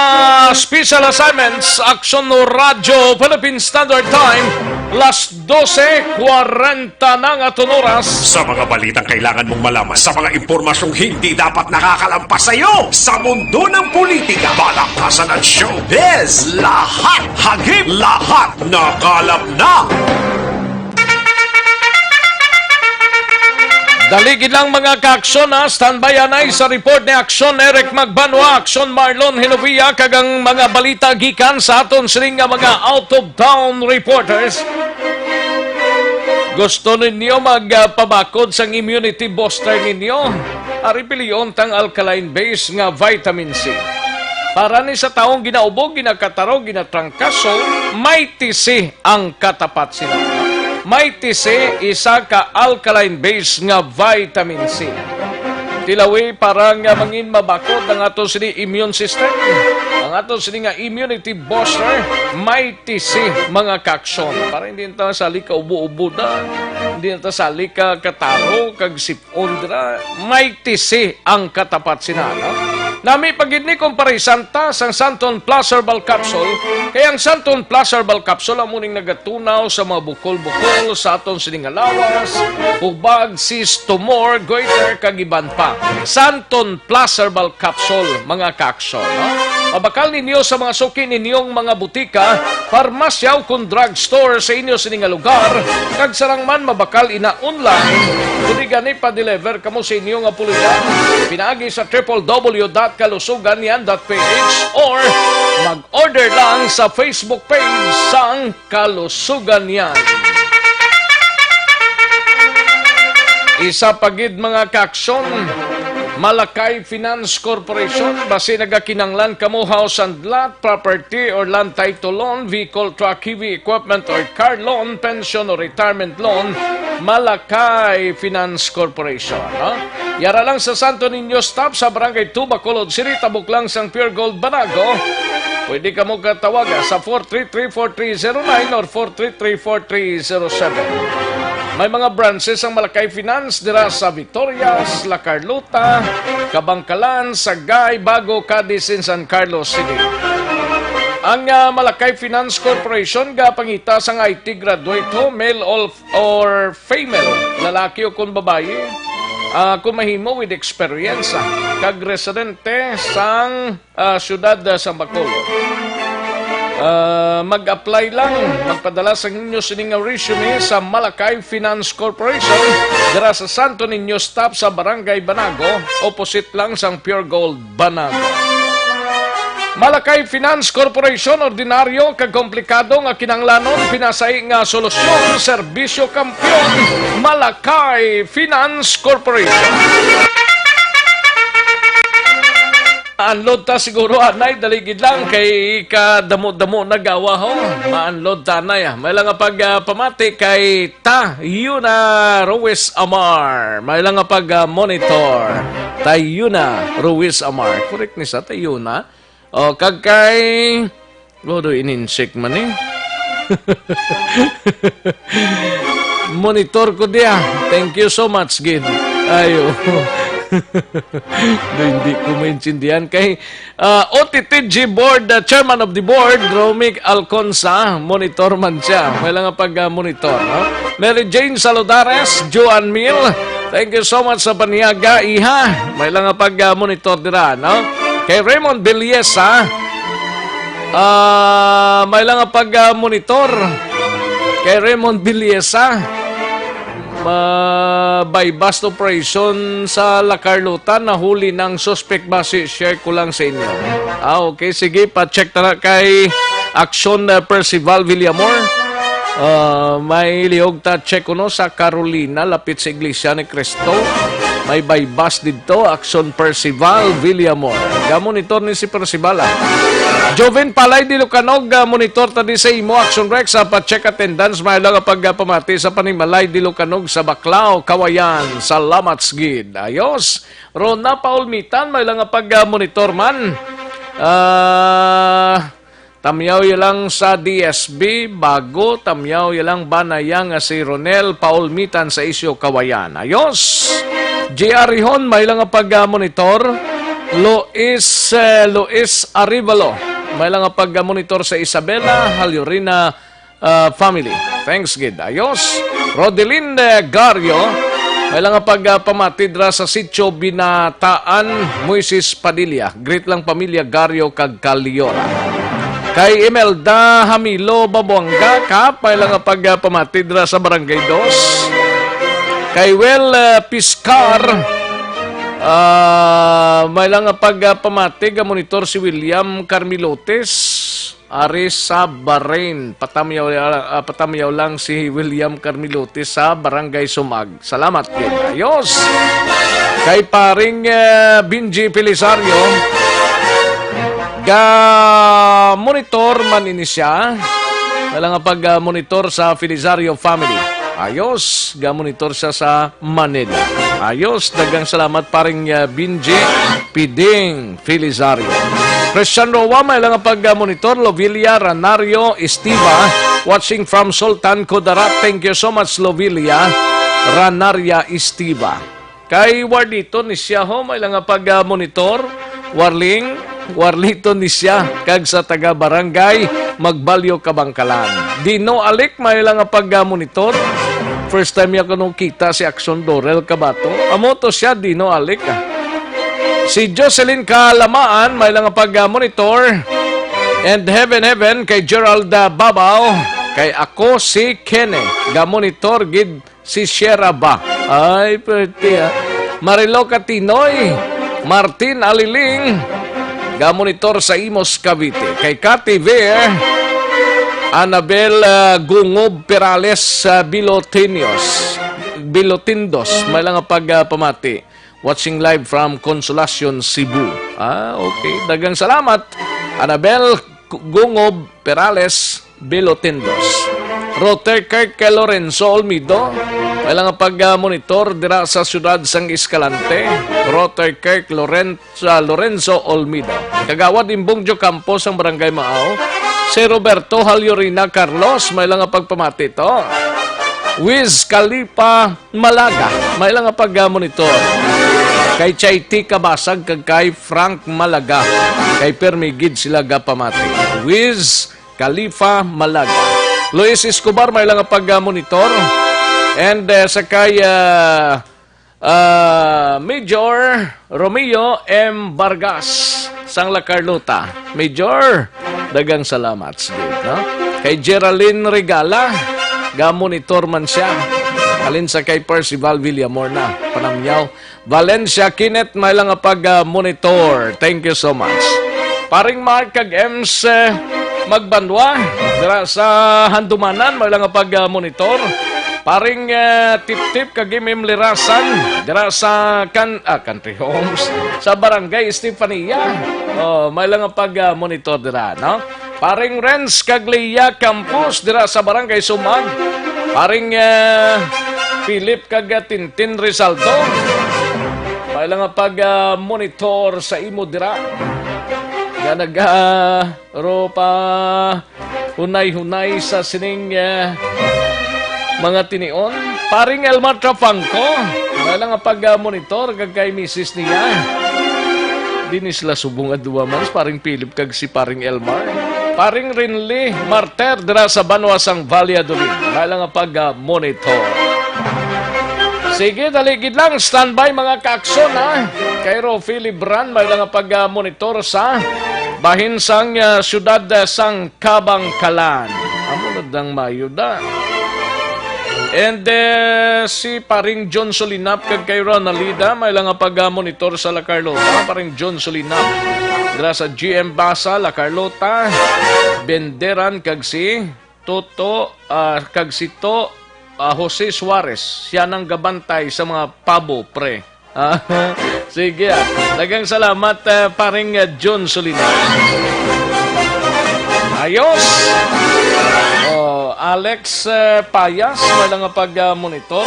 Special Assignments, Akson Radyo Philippine Standard Time, las dose kwarenta na nga aton oras. Sa mga balitang kailangan mong malaman, sa mga impormasyong hindi dapat nakakalampas sa iyo, sa mundo ng politika, balakasan at showbiz, lahat hagip, lahat nakalap na. Dali gid lang, mga kaaksyon, ha. Standby anay sa report ni Aksyon Eric Magbanwa, Aksyon Marlon Hinovia, kag ang mga balita gikan sa aton sining nga mga out-of-town reporters. Gusto ninyo magpabakod sang immunity booster ninyo? Ari pilion tang alkaline base nga vitamin C. Para ni sa taong ginaubog, ginakataro, ginatrangkaso, Mighty C ang katapat sina. Mighty C, isa ka alkaline base nga vitamin C. Tilawi para nga mangin mabakod ang ato sini immune system. Ang ato sini nga immunity booster, Mighty C, mga kaaksyon. Para hindi ta sali ka ubo-ubo na, hindi na ta sali ka kataro, kag sip-, Undra, Mighty C ang katapat sina, no? Nami pa gid ni kung parisanta sang Santon Plus Herbal Capsule, kay ang Santon Plus Herbal Capsule amo ning nagatunaw sa mga bukol-bukol sa aton sini nga lawas, hubag, cyst, tumor, goiter, kag iban pa. Santon Plus Herbal Capsule, mga kaaksyon, no? Mabakal ninyo sa mga suki ninyong mga butika, parmasya, o kon drugstore sa inyo sini nga lugar, kag sarang man mabakal ina online, kundi gani pa-deliver kamo sa inyo nga puloy-an pinaagi sa triple W dot kalusugan yan dot P H or mag-order lang sa Facebook page sang Kalusugan Yan. Isa pa gid, mga kaaksyon, Malakay Finance Corporation, basi nagakinanglan kamo house and lot, property or land title loan, vehicle, truck, heavy equipment or car loan, pension or retirement loan, Malakay Finance Corporation, ha? Yara lang sa Santo Niño Stop sa Barangay two, Bacolod City, tabok lang sang Pure Gold Banago. Pwede kamo katawaga sa four three three four three zero nine or four three three four three zero seven. May mga branches ang Malakay Finance dira sa Victorias, La Carlota, Kabankalan, Sagay, Bago, Cadiz, and San Carlos City. Ang, ah, Malakay Finance Corporation gapangita sang I T graduate ho, male or, or female, lalaki o kon babayi, ah, kon mahimo, with experience, ah, kag residente sang, ah, siyudad, ah, sang Bacolod. Ah, mag-apply lang. Magpadala sa inyo sini nga resume sa Malakay Finance Corporation, dira sa Santo Niño Stop sa Barangay Banago, opposite lang sang Pure Gold Banago. Malakay Finance Corporation, ordinaryo kag komplikado nga kinahanglanon, pinasai nga solusyon, serbisyo kampiyon. Malakay Finance Corporation. Unload ta siguro, anay, dali gid lang kay kadamo-damo nagawa ho. Ma-unload ta, anay, ah. May lang nga pag, ah, pamati kay Ta Yuna Ruiz Amar. May lang nga pag, ah, monitor. Ta Yuna Ruiz Amar. Correct ni sa Ta Yuna. O, kag kay, oh, do ininsik man eh. Monitor ko diya. Thank you so much, gid. Ayo. Do, hindi ko maintindihan kay, ah, O T T G Board, ah, Chairman of the Board, Romic Alconsa, monitor man siya. May lang nga pag, ah, monitor, no? Mary Jane Saludares, Joan Mill, thank you so much sa paniaga, iha. May lang nga pag, ah, monitor dira, no? Kay Raymond Villesa, ah, may lang nga pag, ah, monitor. Kay Raymond Villesa, ah, buy-bust operation sa La Carlota, nahuli ng suspect ba? Si-share ko lang sa inyo. Ah, okay, sige, pa-check ta na kay Action, uh, Percival Villamor. Ah, may lihog ta check kuno sa Carolina, lapit sa Iglesia ni Cristo. May buy-bust didto, Action Percival Villamor. Ga-monitor ni si Percival, ah. Joven Palay Dilocanog, ah, monitor ta di sa imo, Action Rex, ah, pa-check attendance, may lang pagpamati sa Panimalay Dilocanog sa Baclao, Kawayan. Salamat, gid. Ayos. Rona Paulmitan, may lang pag-monitor man. Ah, tamyaw ya lang sa D S B, bago, tamyaw ya lang ba na yang, ah, si Ronel Paulmitan sa Isyo Kawayan. Ayos. J R Rihon, may lang nga pag-monitor. Luis, eh, Luis Arevalo, may lang nga pag-monitor sa Isabela, Halyorina, ah, family. Thanks, gid. Ayos. Rodelin, eh, Gario, may lang nga pag-, ah, pamati dira sa Sitio Binataan, Moises Padilla. Greet lang pamilya Gario kag Caliora. Kay Imelda Hamilo Babuanga, Kap, may lang nga pag-, ah, pamati dira sa Barangay Dos. Kay Wel, eh, Piscar, ah, may lang nga pag-, ah, pamati, ga-monitor si William Carmilotes. Ari sa Bahrain, patamyaw, ah, patamyaw lang si William Carmilote sa Barangay Sumag. Salamat, gid. Ayos. Kay paring, eh, Benji Felisario, ga-monitor man ini siya. Wala nga pag, ah, monitor sa Felisario family. Ayos, ga-monitor siya sa Manila. Ayos, daghang salamat, paring, ah, Benji Piding Felisario. Christian Roa, may lang pag-monitor, Lovilia Ranario Estiva, watching from Sultan Kudarat. Thank you so much, Lovilia Ranaria Estiva. Kay Warlito ni siya ho, may lang pag-monitor, Warling, Warlito ni siya, kag sa taga Barangay Magbalyo, Kabangkalan. Dino Alik, may lang pag-monitor. First time ya kuno kita si Action Dorel Kabato. Amo to siya, Dino Alik, ah. Si Jocelyn Kalamaan, may lang pag-monitor. And heaven, heaven, kay Gerald, ah, Babaw, kay ako si Kenny. Ga-monitor gid si Sierra ba? Ay, pwerte, ah. Marilo Katinoy, Martin Aliling, ga-monitor sa Imus, Cavite. Kay Cathy Ver, Annabel, ah, Gungob Perales, ah, Bilotinios, Bilotindos, may lang pag, ah, pamati. Watching live from Consolacion, Cebu. Ah, okay. Daghang salamat, Annabel Gungob Perales Bilotindos. Roter Kirk kay Lorenzo Olmido. May lang pag, ah, monitor dira sa siyudad sang Escalante. Roter Kirk Loren-, sa Lorenzo Olmido. Kagawad Imbong Diocampo sang Barangay Maaw. Si Roberto Halyorina Carlos, may lang pagpamati to. Wiz Khalifa Malaga, may lang pag, ah, monitor. Kay Chaiti Kabasag kag kay Frank Malaga. Kay permi gid sila gapamati. Wiz Khalifa Malaga. Luis Escobar, may lang pag, ah, monitor. And, eh, sa kay, ah, ah, Major Romeo M Vargas, sang La Carlota. Major, Daghang salamat, Steve, no? Kay Geraldine Regala, ga-monitor man siya. Halin sa kay Percival Villamor na, panamyaw. Valencia Kenneth, may lang nga pag, ah, monitor. Thank you so much. Paring Mark kag Ems, eh, Magbanwa, dira sa Handumanan, may lang nga pag, ah, monitor. Paring, eh, Tip-Tip kag Imim Lirasan, dira sa kan-, ah, Country Homes, sa Barangay Estefania. Oh, may lang nga pag, ah, monitor dira, no? Paring Renz kag Leia Campos dira sa Barangay Sumag. Paring, eh, Philip kag, ah, Tintin Rizaldo. May lang nga pag, ah, monitor sa imo dira. Nga nag, ah, ro pa hunay-hunay sa sining, eh, mga tinion. Paring Elmar Trapangco, may lang nga pag, ah, monitor kag kay misis niya. Di ni sila subong nga duwa man, si Paring Philip kag si Paring Elmar. Paring Rinli Marter dira sa banwa sang Valladolid. May lang nga pag, ah, monitor. Sige, dali gid lang. Standby, mga kaakson, ha. Kay Rofi Libran, may lang nga pag, ah, monitor sa bahin sang, ah, siyudad, ah, sang Kabangkalan. Amo na dang mayo da. And, eh, si Paring John Solinap kag kay Ronalida, may lang nga pag, ah, monitor sa La Carlota. Paring John Solinap, dira sa G M Basa, La Carlota, Benderan, kag si Toto, ah, kag si To, ah, Jose Suarez. Siya nang gabantay sa mga pabo, pre. Ah, sige, ah. Daghang salamat, ah, Paring, ah, John Solina. Ayos. Oh, Alex, eh, Payas, wala nga pag, ah, monitor.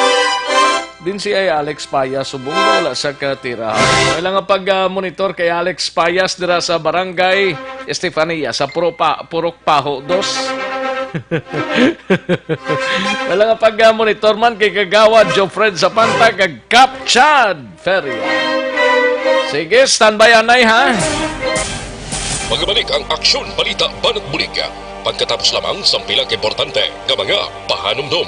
Din si ay Alex Payas, subong na wala sa katira. Wala nga pag, ah, monitor kay Alex Payas dira sa Barangay Estefania sa Puro Pa-, Purok Paho dos. Wala nga pag, ah, monitor man kay Kagawad Jofred Zapanta kag Kap Chad Feria. Sige, standby anay, ha? Magbalik ang Aksyon Balita Banat Bulig. Pagkatapos lamang sa pila ka importante nga mga pahanumdom.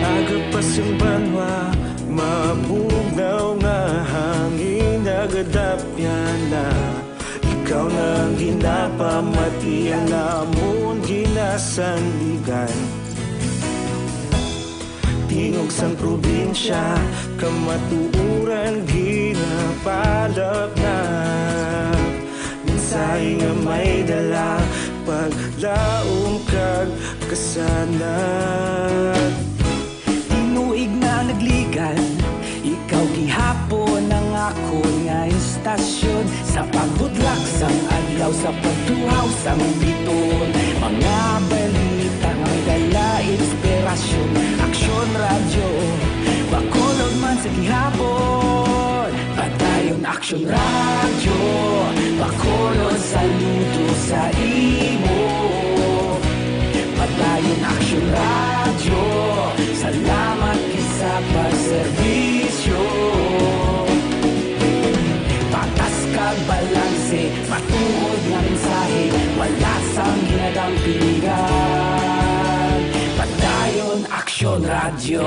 Agapas ang banwa, mabugnaw nga hangin, nagadapyan na. Ikaw na ang ginapamati, ang amon ginasandigan. Tingog sang probinsya, kamatuoran ginapalapnap. Mensahe nga may dala, paglaom kag kasanag. Tinuig na nagligan, ikaw gihapon ang akon nga istasyon. Sa pagbutlak sang adlaw, sa pagtuhaw sang biton, mga balita nga dala inspirasyon. Aksyon Radyo, Bacolod man Sa gihapon, Padayon Aksyon Radyo, Bacolod, saludo sa imo. Padayon Aksyon Radyo, salamat gid sa pagserbisyo. Patas kag balanse, matuod nga mensahe, wala sang ginadampigan. Padayon Aksyon Radyo.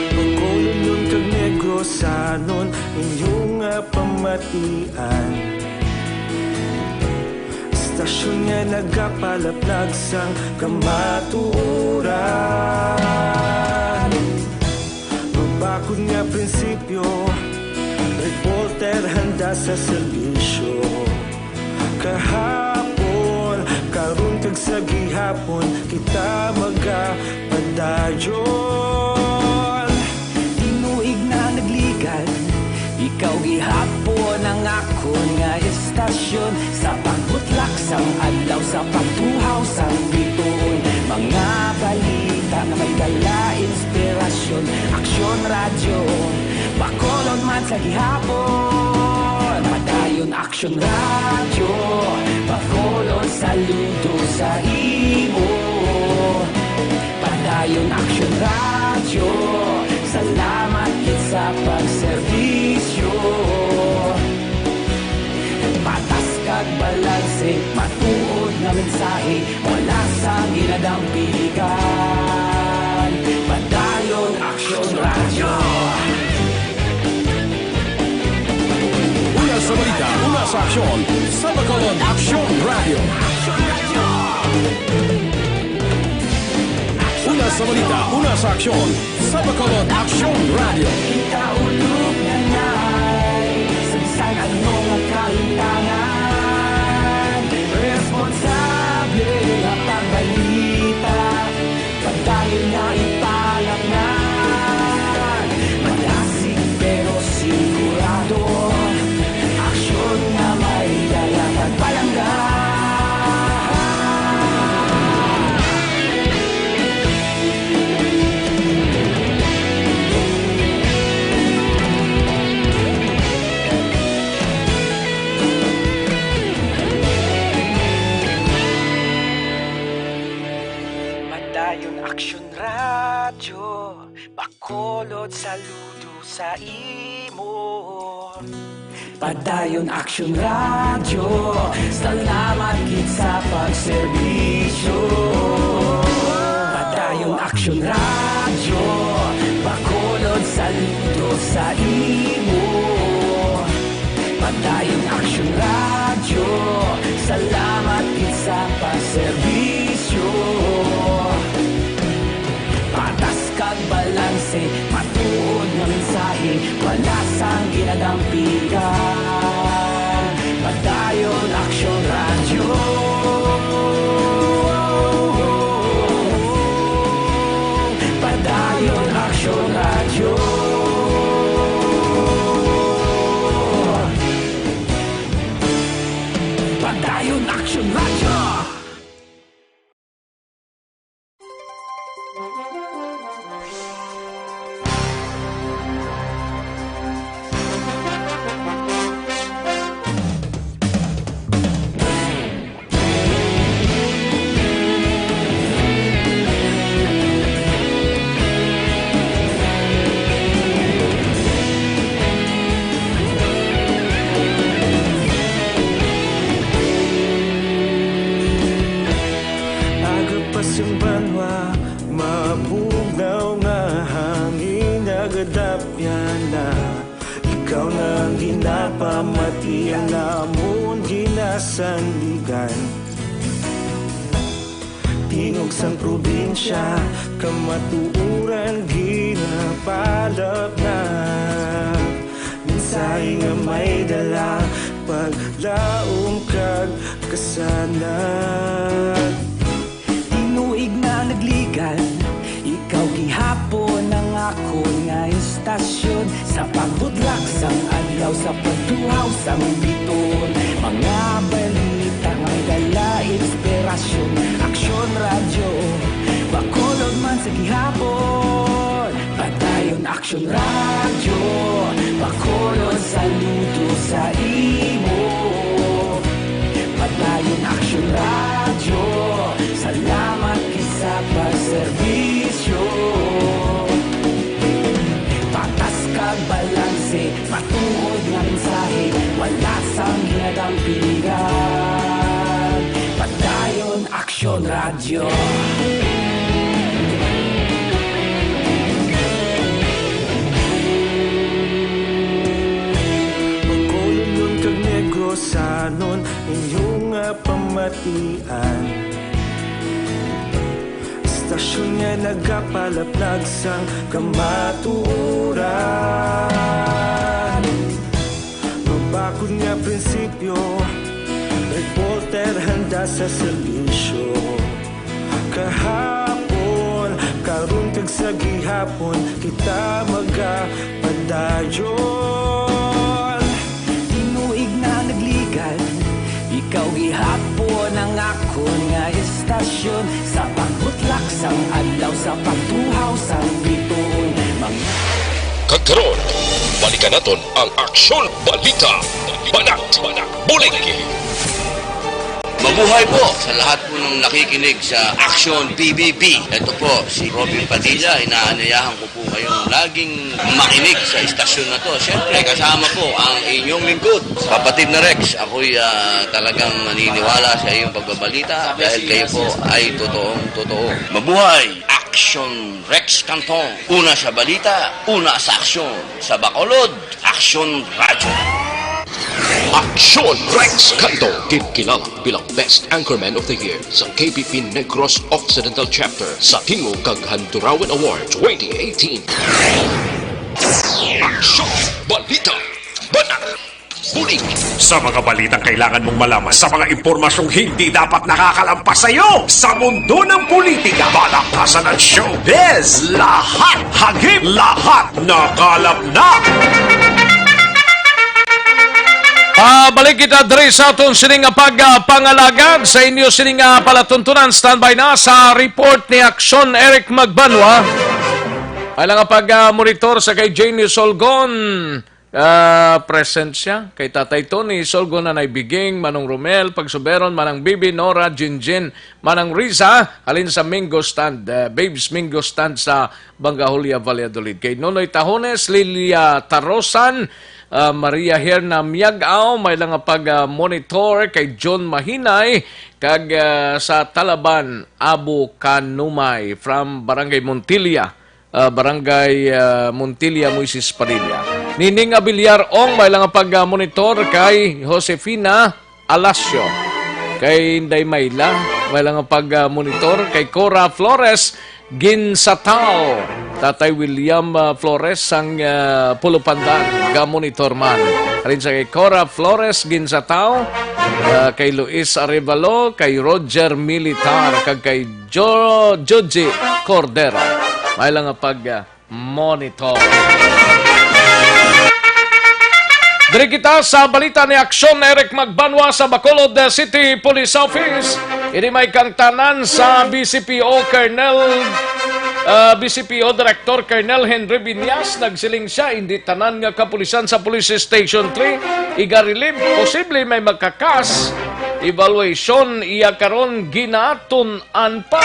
Bacolodnon kag Negrosanon, inyo nga pamatian. Istasyon nga nagapalaplag sang kamatuoran. Mabakod nga prinsipyo, reporter handa sa serbisyo. Kahapon, karon kag sa gihapon, kita magapadayon. Tinuig na nagligan, ikaw gihapon ang akon nga istasyon. Sa pagbutlak sang adlaw, sa pagtuhaw sang bituon, mga balita nga may dala inspirasyon. Aksyon Radyo, Bacolod man sa gihapon. Padayon Aksyon Radyo, Bacolod, saludo sa imo. Padayon Aksyon Radyo, salamat gid sa pagserbisyo. Patas kag balanse, matuod nga mensahe, wala sang ginadampigan. Padayon Aksyon Radyo. Una sa balita, una sa aksyon, sa Bacolod Aksyon Radyo. Una sa balita, una sa aksyon, sa Bacolod Aksyon Radyo. Kita ulog na nay, sa bisan ano nga kahintangan, responsable nga pagbalita. Padayon nga ipalatngan, madasig pero sigurado, aksyon nga may dala kag palangga. Padayon Aksyon Radyo, Bacolod, saludo sa imo. Padayon Aksyon Radyo, salamat gid sa pagserbisyo. Padayon Aksyon Radyo, Bacolod, saludo sa imo. Padayon Aksyon Radyo, salamat gid sa pagserbisyo. Patas kag balanse, matuod nga mensahe, wala sang ginadampigan. Padayon Aksyon Radyo. Padayon Aksyon Radyo. Padayon Aksyon Radyo. Aga pa sing banwa, mabugnaw nga hangin nagadapyan na. Ikaw na ang ginapamati, ang amon ginasandigan. Tingog sang probinsya, kamatuoran ginapalapnag. Mensahe nga may dala, paglaom kag kasanag. Tinuig na nagligan, ikaw gihapon ang akon nga istasyon. Sa pagbutlak sang adlaw, sa pagtuhaw sang bituon, mga balita nga may dala, Aksyon, Aksyon Radyo, Bacolod man sa gihapon. Padayon Aksyon Radyo, Bacolod sa luto sa imo. Padayon Aksyon Radyo, salamat kisa pagserbisyo. Patas kag balanse, matuod nga mensahe, wala sang ginadampingan. Padayon Aksyon Radyo. Bacolodnon kag Negrosanon, inyo nga pamatian. Istasyon nga nagapalaplag sang kamatuoran. Mabakod nga prinsipyo, reporter handa sa serbisyo. Kahapon, karon kag sa gihapon, kita magapadayon. Tinuig na nagligad, ikaw gihapon ang akon nga istasyon. Sa pagbutlak sang adlaw, sa pagtuhaw sang bituon, mga Kag karon, balikan naton ang Aksyon Balita. Banat, bulig. Mabuhay po sa lahat po ng nakikinig sa Aksyon P B B. Ito po si Robin Padilla. Inaanyayahan ko po kayong laging makinig sa istasyon na to. Siyempre, kasama po ang inyong lingkod, Kapatid na Rex. Ako'y, ah, talagang naniniwala sa iyong pagbabalita dahil kayo po ay totoong totoo. Mabuhay! Aksyon Rex Canton. Una sa balita, una sa aksyon. Sa Bacolod, Aksyon Radyo. Aksyon Rex Canto, ginkilala bilang Best Anchorman of the Year sa K P P Negros Occidental Chapter sa Tingog kag Handurawan Award twenty eighteen. Aksyon Balita, Banat, Bulig. Sa mga balitang kailangan mong malaman, sa mga impormasyong hindi dapat nakakalampas sa iyo, sa mundo ng politika, balakasan at showbiz, lahat hagip, lahat nakalap na. Pabalik kita diri sa aton sini nga pagpangalagad sa inyo sini nga palatuntunan. Standby na sa report ni Aksyon Eric Magbanwa. Ay lang nga pag-monitor sa kay Jane Solgon. Ah, present siya kay Tatay Tony, Solgon, Nanay Biging, Manong Romel, Pagsuberon, Manang Bibi, Nora, Jinjin, Manang Riza, halin sa Mingo Stand, eh, Babes Mingo Stand sa Bangajulia, Valladolid. Kay Nonoy Tahones, Lilia Tarosan, ah, Maria Herna Miag-aw, may lang nga pag-monitor kay John Mahinay, kag, ah, sa Talaban, Abu Kanumay from Barangay Montilla. Ah, Barangay, ah, Montilla, Moises Padilla. Nining Abiliar Ong, may lang nga pag-monitor kay Josefina Alasio. Kay Inday Mayla, may lang nga pag-monitor kay Cora Flores Ginsatao. Tatay William, ah, Flores sang, ah, Pulupandan, ga-monitor man. Halin sa kay Cora Flores Ginsatao, ah, kay Luis Arevalo, kay Roger Militar, kag kay Jo-, Joji Cordero. May lang nga pag, ah, monitor. Diri kita sa balita ni Aksyon Eric Magbanwa sa Bacolod City Police Office. Ini may kangtanan sa B C P O Colonel, ah, B C P O Director Colonel Henry Viñas. Nagsiling siya, hindi tanan nga kapulisan sa Police Station three iga-relieve. Posible may makakas. Evaluation iya karon ginatun-an pa.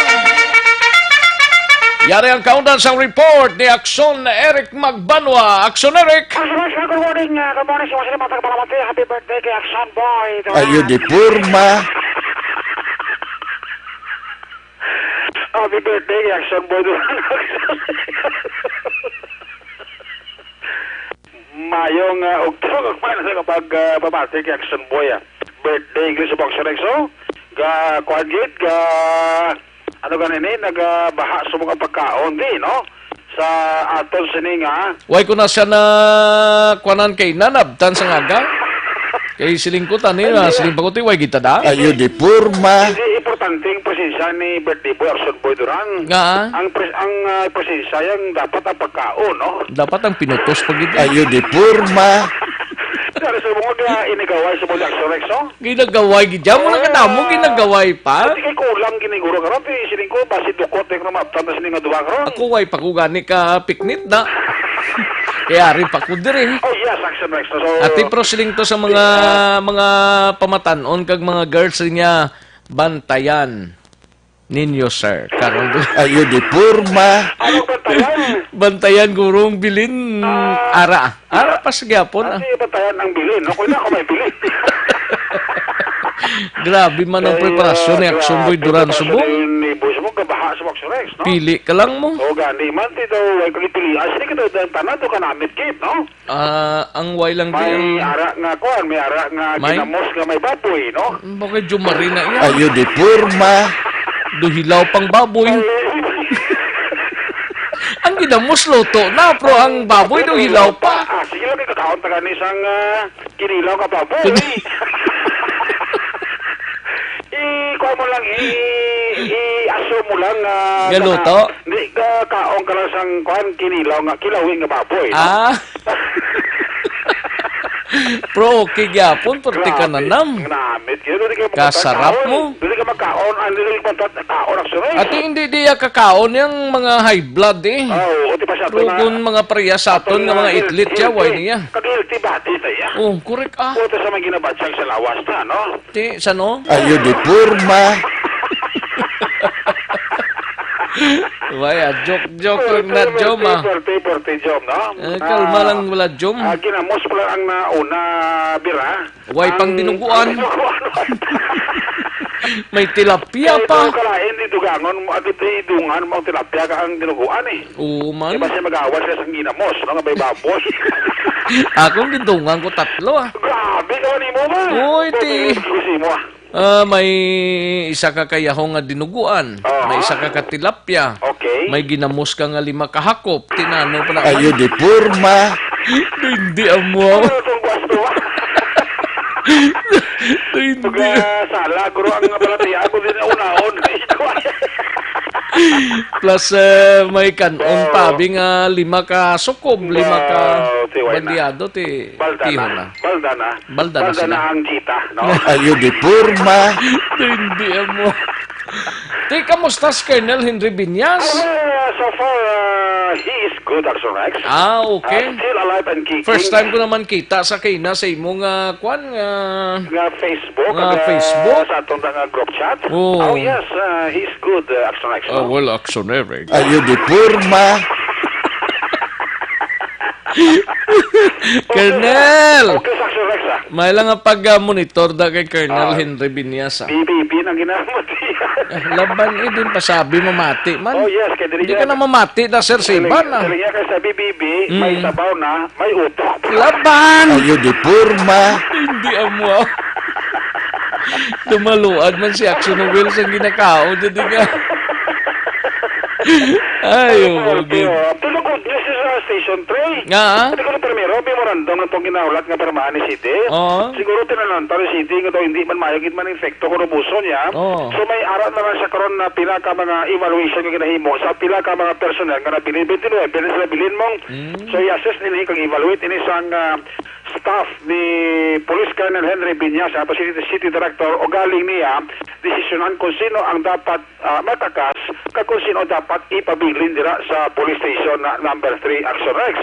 Yari ang kaundan sang report ni Aksyon Eric Magbanwa. Aksyon Eric! Aksyon Eric, good morning, uh, good morning sa mga sinimata, kapalamati. Happy birthday kay Aksyon Boy. Ito Ayo na. Di porma. Happy birthday kay Aksyon Boy. Mayong, ah, ugtong ug maayong, ah, pag, ah, pamati kay Aksyon Boy, ah. Birthday gid sa Boxer X O. Ga, kuwan gid, ga, ano gani ni, nagabaha sa mga pagkaon, di, no? Sa aton sini nga. Why ko na siya na, kuwanan kay nanabtan sa ngaga? Kay siling ko, tani, Hindi, ah, ah. Siling pa ko, ti, why kita da? Ayo di porma. Hindi importante ang presensya ni birthday boy, Aksyon Boy Duran. Nga, ah? Ang pres-, ang, ah, presensya yang dapat ang pagkaon, no? Dapat ang pinutos pa gid, eh. Ayo di porma. Dari sa mga ga-, inigaway sa mga Action Rex, no? Ginagaway gid dyan. Mga Ah. kadamo, ginagaway pa. Ati kay kulang giniguro karon, ti siling ko, basi dukot, eh, kung maptan na sini nga duha karon. Ako, way pa ko gani ka piknit na. Kaya ari pa ko diri. Oh, yes, Action Rex. So, Ati, pero siling to sa mga, Yeah. mga pamatanon kag mga girls niya, bantayan ninyo, sir. Karong Ayo di porma. Anong bantayan? Bantayan, gurong bilin. Ah. Ara. Ara pa sa gyapon, ah. Ati bantayan ang bilin, no? Kung ako may bilin. Grabe man ang Kaya, preparasyon ni Action grabe Boy Duran preparasyon Subong. ni, ni Boy Subong, gabaha sa Action Rex, no? Pili ka lang mo. O, gani man, ti daw, way ko gipili. Ah, sige, daw, daw, tanan, daw, kanamit, kit, no? Ah, ang way lang di May ang ara nga, kuwan, may ara nga May? ginamos nga may baboy, no? Bakit Jumari na iya? Ayo di porma. Do hilaw pang baboy. Ay. Ang ginamos luto na, pero ang baboy do hilaw pa. Ah, sige lang, kakaon ta gani sang, ah, kinilaw nga baboy. I-, kuha mo lang, i-, i-, i-, aso mo lang, ah, Nga kana-, luto? Di, ka-, kaon ka lang sang, kuwan, kinilaw nga, kilawin nga baboy, no? Ah. Pero okay gyapon, perti ka Grabe. nanam. Namit kayo. Dili ka Kasarap makakaon. mo. Dili ka makaon. Ang dili ka makaon, actually. Ati, hindi diya kakaon yang mga high blood, eh. Ah, oo, di ba siya ito na Dugon mga pareha sa aton aton nga na mga health-, itlit siya, healthy. way niya. Kag healthy body na iya. Oh, correct, ah. Puta sa mga ginabatsag sa lawas na, no? Ti, sa no? Ayo di porma. Way, ah, joke, joke lang na, Forte, Jom, ah. forte, forte, Jom, no? Eh, kalma Ah, lang wala, Jom. ah, ginamos pala ang nauna, bira. Way pang Ang dinuguan. dinuguan. May tilapia Kaya pa. ito kalain, di dugangon mo, at ito idungan mo ang tilapia ka ang dinuguan, eh. Oo man. Di ba siya mag-awas siya sa ginamos, no? Nga may babos. Akong gidungan ko tatlo, ah. Grabe ka man, imo, ba? Uy, ti. Gusto mo, ah. Ah, may isa ka kayahong nga dinuguan, Aha. may isa ka katilapya, Okay. may ginamos ka nga lima ka hakop, tinano pa na. Ayo di porma. Hindi amo. Ano itong gusto? Hindi. Pag, ah, sala, guro, ang balatian ko din ang unahon. Plus, eh, may kanon Oo. pa, abi nga lima ka sukob, lima ka Wow, ti, why na? Balyado, ti Balda tiho na. na. Balda na. Balda na Balda sila. na ang kita, no? Ayo di porma. Hindi mo. Ti, kamusta si Colonel Henry Viñas? Ah, well, uh, so far, uh, he is good, Action Rex. Ah, okay. Uh, still alive and kicking. First time ko naman kita sa kina sa imo nga, kwan, nga Nga Facebook, nga nga Facebook? sa atong nga group chat. Oh. Oh, yes, uh, he's good, uh, Action Rex, Ah, no? well, Action Eric. Ayo di porma. Colonel! Okay, sa Action Rex, ah. May lang nga pag-monitor da kay Colonel Ah. Henry Viñas, ah. B B B nang ginamot siya. Eh, laban, eh, din pasabi mamati man. Oh, yes, kay diri Di ka yan. na mamati na, Sir Siban, ah. Dili niya kay sa B B B, may Mm. sabaw na, may utok. Laban! Ayo di porma. Hindi amo, ah. Tumaluan man si Action Will sa ginakaon, dili nga. Ay, Ay, oh, okay, gid. oh. Pero good news is, uh, Station three. Nga, ah? Ito ko na primero, memorandum na itong ginahulat nga pirmahan ni City. Oo. Siguro tinananta ni City nga daw hindi man mayo gid man infekto kung ubuson niya. Oo. So, may ara na lang siya karon na pila ka mga evaluation nga ginahimo sa pila ka mga personnel nga nabilin, twenty-nine na sila bilin mo. Mm. So, i-assess nila kag evaluate ini sang, ah, staff ni Police Colonel Henry Viñas, ato si City Director, ugaling niya desisyonan kung sino ang dapat, ah, matakas kag kung sino dapat ipabilin dira sa police station na number three, Action Rex.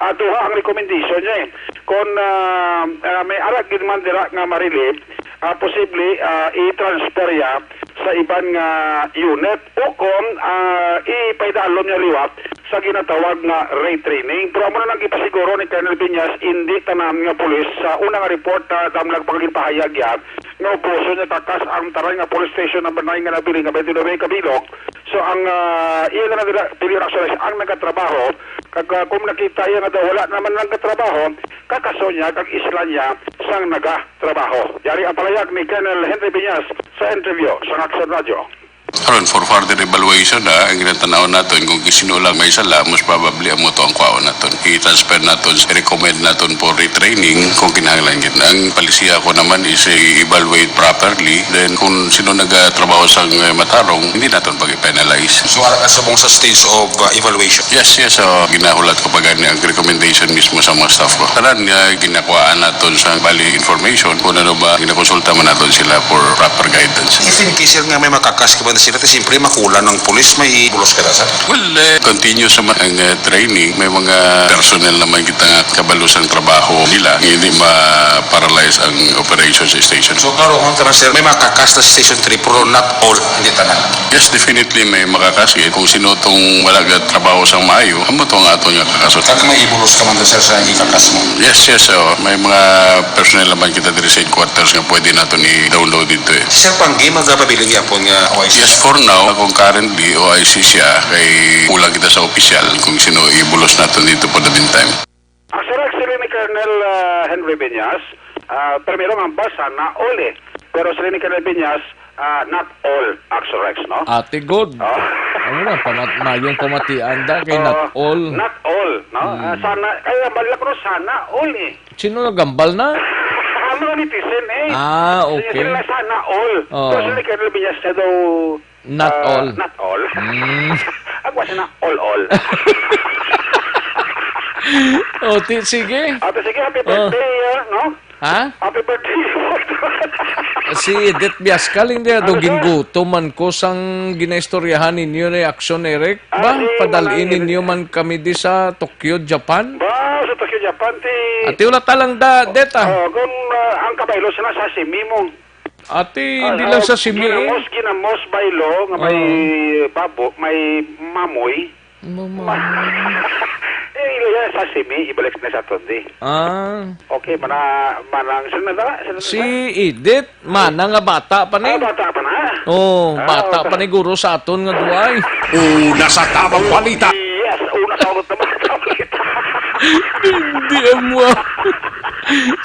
Ah, duha ang recommendation niya, eh. Kung, ah, ah, may ara gid man dira nga ma-relieve, ah, posible, ah, i-transfer ya sa iban nga unit o kung, ah, ipaidalom niya liwat sa ginatawag nga retraining. Pero amo na nang gipasiguro ni Colonel Viñas, hindi tanan nga pulis. Sa una nga report, ah, damlag pa nga ginpahayag ya nga ubuson niya takas ang tanan nga police station number nine nga nabilin nga twenty-nine ka bilog. So, ang, ah, iya na nila, pili ra siya ang nagatrabaho. Kag, ah, kung nakita iya nga daw wala naman nagatrabaho, kakaso niya kag islan niya sang nagatrabaho. Yari ang palayag ni Colonel Henry Viñas sa interview sa Action Radio. Karon, for further Evaluation na ang ginatanaw naton, kung sino lang may sala, most probably amo to ang kwaon naton. I-transfer naton, i-recommend naton for retraining kung kinahanglan gid. Ang palisiya ko naman is i-evaluate properly. Then kung sino nagatrabaho sang, eh, matarong, hindi naton pag-penalize. So, ara ka subong sa stage of, uh, evaluation? Yes, yes. So, ginahulat ko pa gani ang recommendation mismo sa mga staff ko. Tanan nga ginakuhaan naton sa bali information kung ano ba, ginakonsulta man naton sila for proper guidance. If in case, sir, nga may makakas ka ba na sila, ti siyempre makulang ang pulis, may bulos ka na, sir? Well, eh, continuous naman ang, eh, training. May mga personnel naman kita nga kabalo sang trabaho nila. Hindi ma-paralyze ang operation sa station. So, karon ka na, sir, may makakas na sa Station three, pero not all, hindi tanan. Yes, definitely may makakas. Eh, kung sino tong wala ga trabaho sang maayo, amo to ang aton nga kakasot. Kag may ibulos ka man to, sir, sa ikakas mo? Yes, yes. So, may mga personnel naman kita diri sa headquarters nga pwede naton i-download dito eh. Sir, pang game, magapabilin gyapon nga O I C? Yes, for now, kung currently, O I C siya, kay kulang kita sa opisyal kung sino ibulos naton dito for the meantime. Ang siring ni Colonel, ah, Henry Viñas, ah, primero nga ba, sana all eh. Pero siring ni Colonel Viñas, ah, not all, Action Rex, no? Ate God. Oh. Ano na, pamat mayong pamatian da kay not Oh, all. Not all, no? Mm. Ah, sana, kaya balik ko, sana all eh. Sino nagambal na? Ang mga netizen eh. Ah, okay. Sila sana all. Oh. So, siring ni Colonel Viñas na daw, Not ah, all. Not all. Mm. Ako siya na all, all. Oh, ti-, sige. Ate, sige, happy Oh. birthday, ah, no? Ha? Happy birthday. Si Edith Biascal, hindi, Ano, do sir? gingutom man ko sang ginaistoryahan ninyo ni Action Eric. Ah, Ba, si padalin Manang ninyo Edith. man kami di sa Tokyo, Japan. Ba, sa Tokyo, Japan, ti Ati, wala talang da, deta. Oh, kung, ah, ang kabaylo, sila sa simi mo. Ati, Ah, di lang ah, sa simi, eh. ginamos, ginamos baylo nga may Ah. babo, may mamoy. Mama. Eh, ilo yan, sashimi, ibalik na sa aton, di. Ah. Okay, mana-, manang, sino na ba? Sino na Si ba? Edith, mana nga bata pa ni. Ah, bata pa na? Oh, Ah, bata okay. pa ni guro sa aton nga duway. Una sa tamang balita. Yes, una sa unod na mga balita. Hindi amo.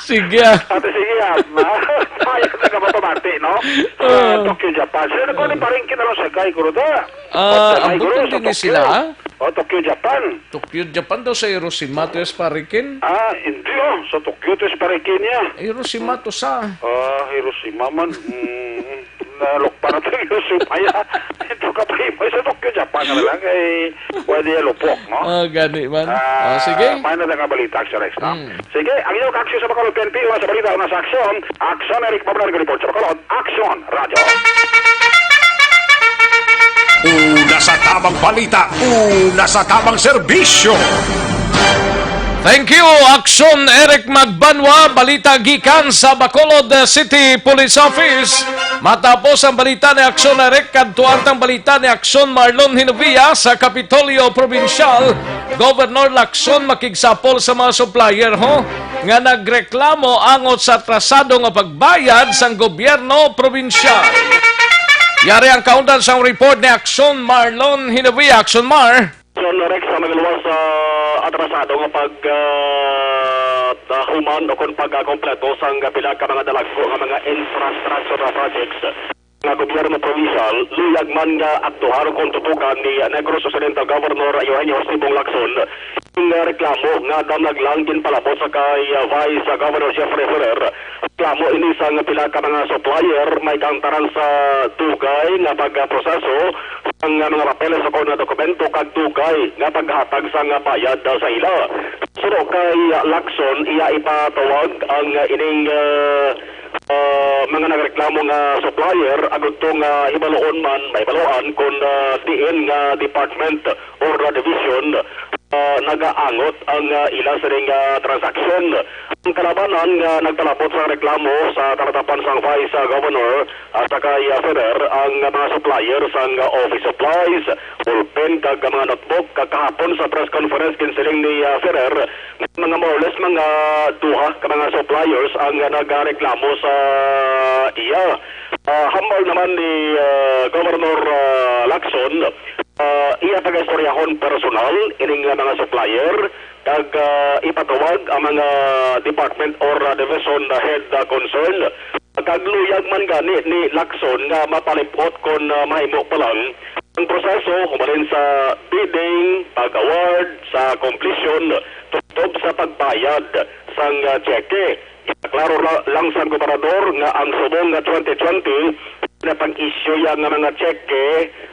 Sige, ah. Ate, sige, ah. Ma-, mayat na ka ba pamati, no? Ah, Ah. Tokyo, Japan. Sino ko ni Ah. paring kinalong sa kay, guro, da? Ah, O, sabay, ambot guro, din sa ni Tokyo. sila, ah. O, Tokyo, Japan. Tokyo, Japan daw sa Hiroshima to sa Parikin. Ah, hindi, oh. Sa Tokyo to sa Parikin niya. Hiroshima to sa. Ah, Hiroshima man. Mm, nalukpa na to yung Hiroshima, ya. Ito ka pa yung sa Tokyo, Japan na lang. Kay pwede yung lupok, no? Ah, gani man. Ah, Ah, sige. May na lang ang balita, Action Rex, no? Mm. Sige, ang iyong aksyon sa Bacolod, P N P, una sa balita, una sa aksyon. Action, Eric Pablo, nag-report sa Bacolod. Action, Radyo. Una sa tamang balita, una sa tamang serbisyo. Thank you, Action Eric Magbanwa. Balita gikan sa Bacolod City Police Office. Matapos ang balita ni Action Eric, kadtuan tang balita ni Action Marlon Hinovia sa Kapitolyo Probinsyal. Governor Lacson makigsapol sa mga supplier, ho, nga nagreklamo angot sa atrasado nga pagbayad sang gobyerno probinsyal. Yari ang kaundan sang report ni Action Marlon Hinovia. Action Mar. John Rex, sa magaluwas sa atrasado nga pag, ah, ah, human o kon pagkakompleto sang pila ka mga dalagko nga mga infrastructure projects nga gobyerno provincial, luyag man nga aktuhar kon tutukan ni Negros Occidental Governor Eugenio Jose Bong Lacson ang reklamo nga damlag lang ginpalabot sa kay, ah, Vice Governor Jeffrey Ferrer. Reklamo ini sang pila ka mga supplier may kaangtaran sa dugay nga pagproseso sang mga papeles o kon dokumento kag dugay nga paghatag sang bayad sa ila. Suno kay Lacson, iya ipatawag ang ining, ah, ah, mga nagreklamo nga supplier agud to nga hibaluon man, mahibaluan kon, ah, diin nga department or division, ah, nagaangot ang, ah, ila sining, ah, transaksyon. Ang kalabanan nga nagpalabot sang reklamo sa talatapan sang Vice, ah, Governor, ah, sa kay, ah, Ferrer ang mga supplier sang, ah, office supplies, ballpen kag mga notebook. Kag kahapon sa press conference, ginsiling ni, ah, Ferrer, mga more or less mga duha ka mga suppliers ang, ah, nagareklamo sa iya. Ah, hambal naman ni, ah, Governor, ah, Lacson, ah, iya pagaistoryahon personal ining, ah, mga supplier kag, ah, ipatawag ang mga department or, ah, division head, ah, concern. Kag luyag man gani ni Lacson nga mapalib-ot kon, ah, mahimo pa lang Ang proseso humalin sa bidding, pag-award, sa completion, tubtob sa pagbayad sang, ah, tseke. Klaro la-, lang sang gobernador nga ang subong nga twenty twenty na pag-issue ya nga mga tseke,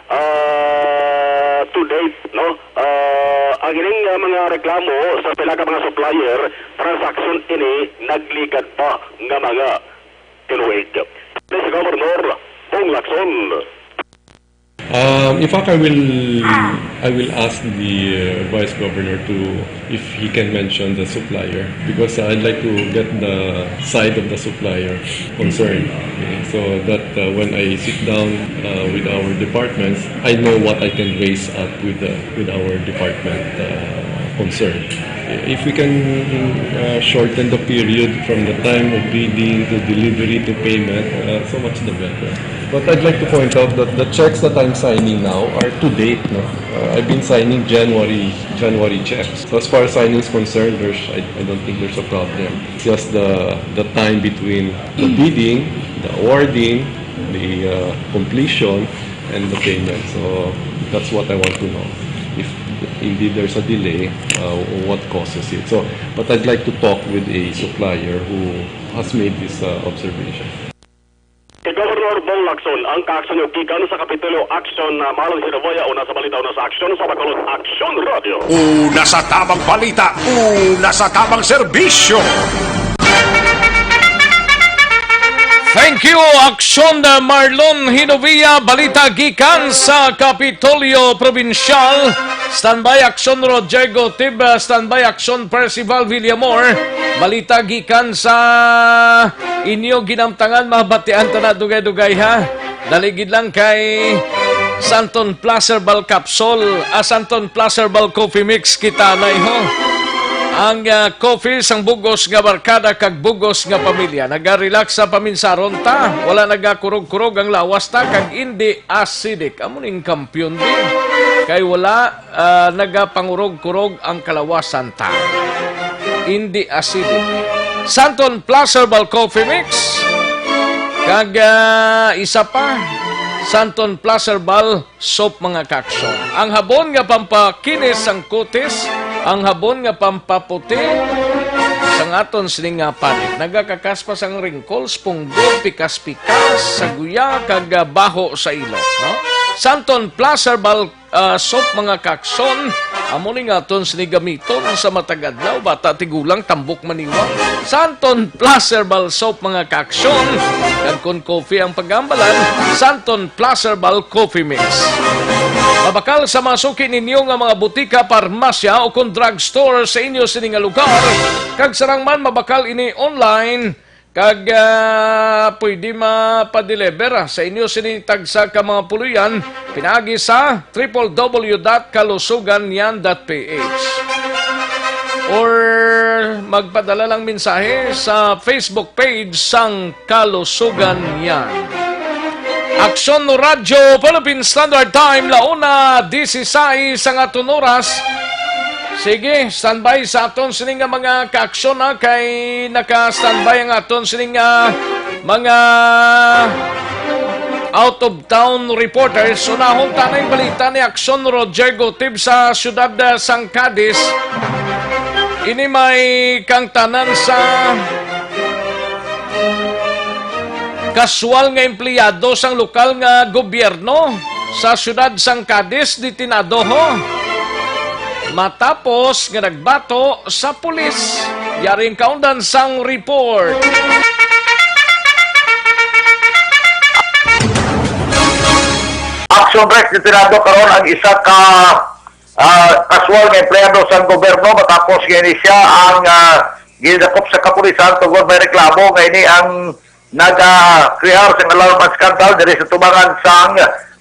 ah, to date, no? Ah, ang ining, ah, mga reklamo sa pila ka mga supplier, transaksyon ini nagligad pa nga mga tinuig. Sa Governor Bong Lacson. Um, in fact, I will I will ask the uh, vice governor to, if he can mention the supplier, because I'd like to get the side of the supplier concern, okay? So that uh, when I sit down uh, with our departments, I know what I can raise up with the, with our department uh, concern. If we can uh, shorten the period from the time of bidding to delivery to payment, uh, so much the better. But I'd like to point out that the checks that I'm signing now are to date. No? Uh, I've been signing January January checks. So as far as signing is concerned, there's I, I don't think there's a problem. It's just the the time between the bidding, the awarding, the uh, completion, and the payment. So that's what I want to know. If indeed there's a delay, uh, what causes it? So, but I'd like to talk with a supplier who has made this uh, observation. Kay Governor Bong Lacson ang kaaksyon niyo gikan sa Kapitolyo Aksyon, uh, Marlon Hinovea, una sa balita, una sa aksyon, sa Bacolod Aksyon Radio. Una sa tamang balita, una sa tamang serbisyo. Thank you, Aksyon, uh, Marlon Hinovea. Balita gikan sa Kapitolyo Probinsyal. Standby, Aksyon, Roger Gotib. Uh, standby, Aksyon, Percival Villamor. Balita gikan sa inyo ginamtangan, mabatian ta na dugay-dugay, ha. Dali gid lang kay Santon Plus Herbal Capsule, ah, Santon Plus Herbal Coffee Mix kita na, ho. Ang, ah, coffee sang bugos nga barkada kag bugos nga pamilya. Naga-relax sa paminsaron ta, wala nagakurog-kurog ang lawas ta, kag indi acidic. Amo ning kampiyon di. Kay wala ah, nagapangurog-kurog ang kalawasan ta. Indi acidic. Santon Plus Herbal Coffee Mix. Kag, ah, isa pa, Santon Plus Herbal Soap, mga kaaksyon. Ang habon nga pampakinis sang kutis, ang habon nga pampaputi sang aton sining nga panit. Nagakakas pa sang wrinkles, punggod, pikas-pikas, saguya, kag, ah, baho sa ilok, no? Santon Plus Herbal ah, soap, mga kaaksyon, amo ni nga aton sini gamiton sa matag adlaw, bata, tigulang, tambok, maniwa. Santon Plus Herbal Soap, mga kaaksyon, kag kon coffee ang pag-ambalan, Santon Plus Herbal Coffee Mix. Mabakal sa mga suki ninyo nga mga butika, parmasya, o kon drugstore sa inyo sini nga lugar, kag sarang man mabakal ini online, kag, ah, pwede mapadeliver, ah, sa inyo sini tagsa ka mga puloy-an pinaagi sa triple W dot kalusugan yan dot P H. Or magpadala lang mensahe sa Facebook page sang Kalusugan Yan. Aksyon Radyo Philippine Standard Time, launa, disisais ang aton oras. Sige, standby sa aton sini nga mga kaaksyon, ha, kay naka-standby ang aton sini nga mga out of town reporters. Unahon ta na ang balita ni Aksyon Roger Gotib sa siyudad, ah, sang Cadiz. Ini may kangtanan sa kaswal nga empleyado sang lokal nga gobyerno sa siyudad sang Cadiz, detinado, ho, matapos nga nagbato sa pulis. Yari ang kaundan sang report. Action Rex, detinado karon ang isa ka, ah, kaswal nga empleyado sang gobyerno matapos nga ini siya ang, ah, ginakop sa kapulisan tungod may reklamo nga ini ang nag-create sang alarm and scandal diri sa tubangan sang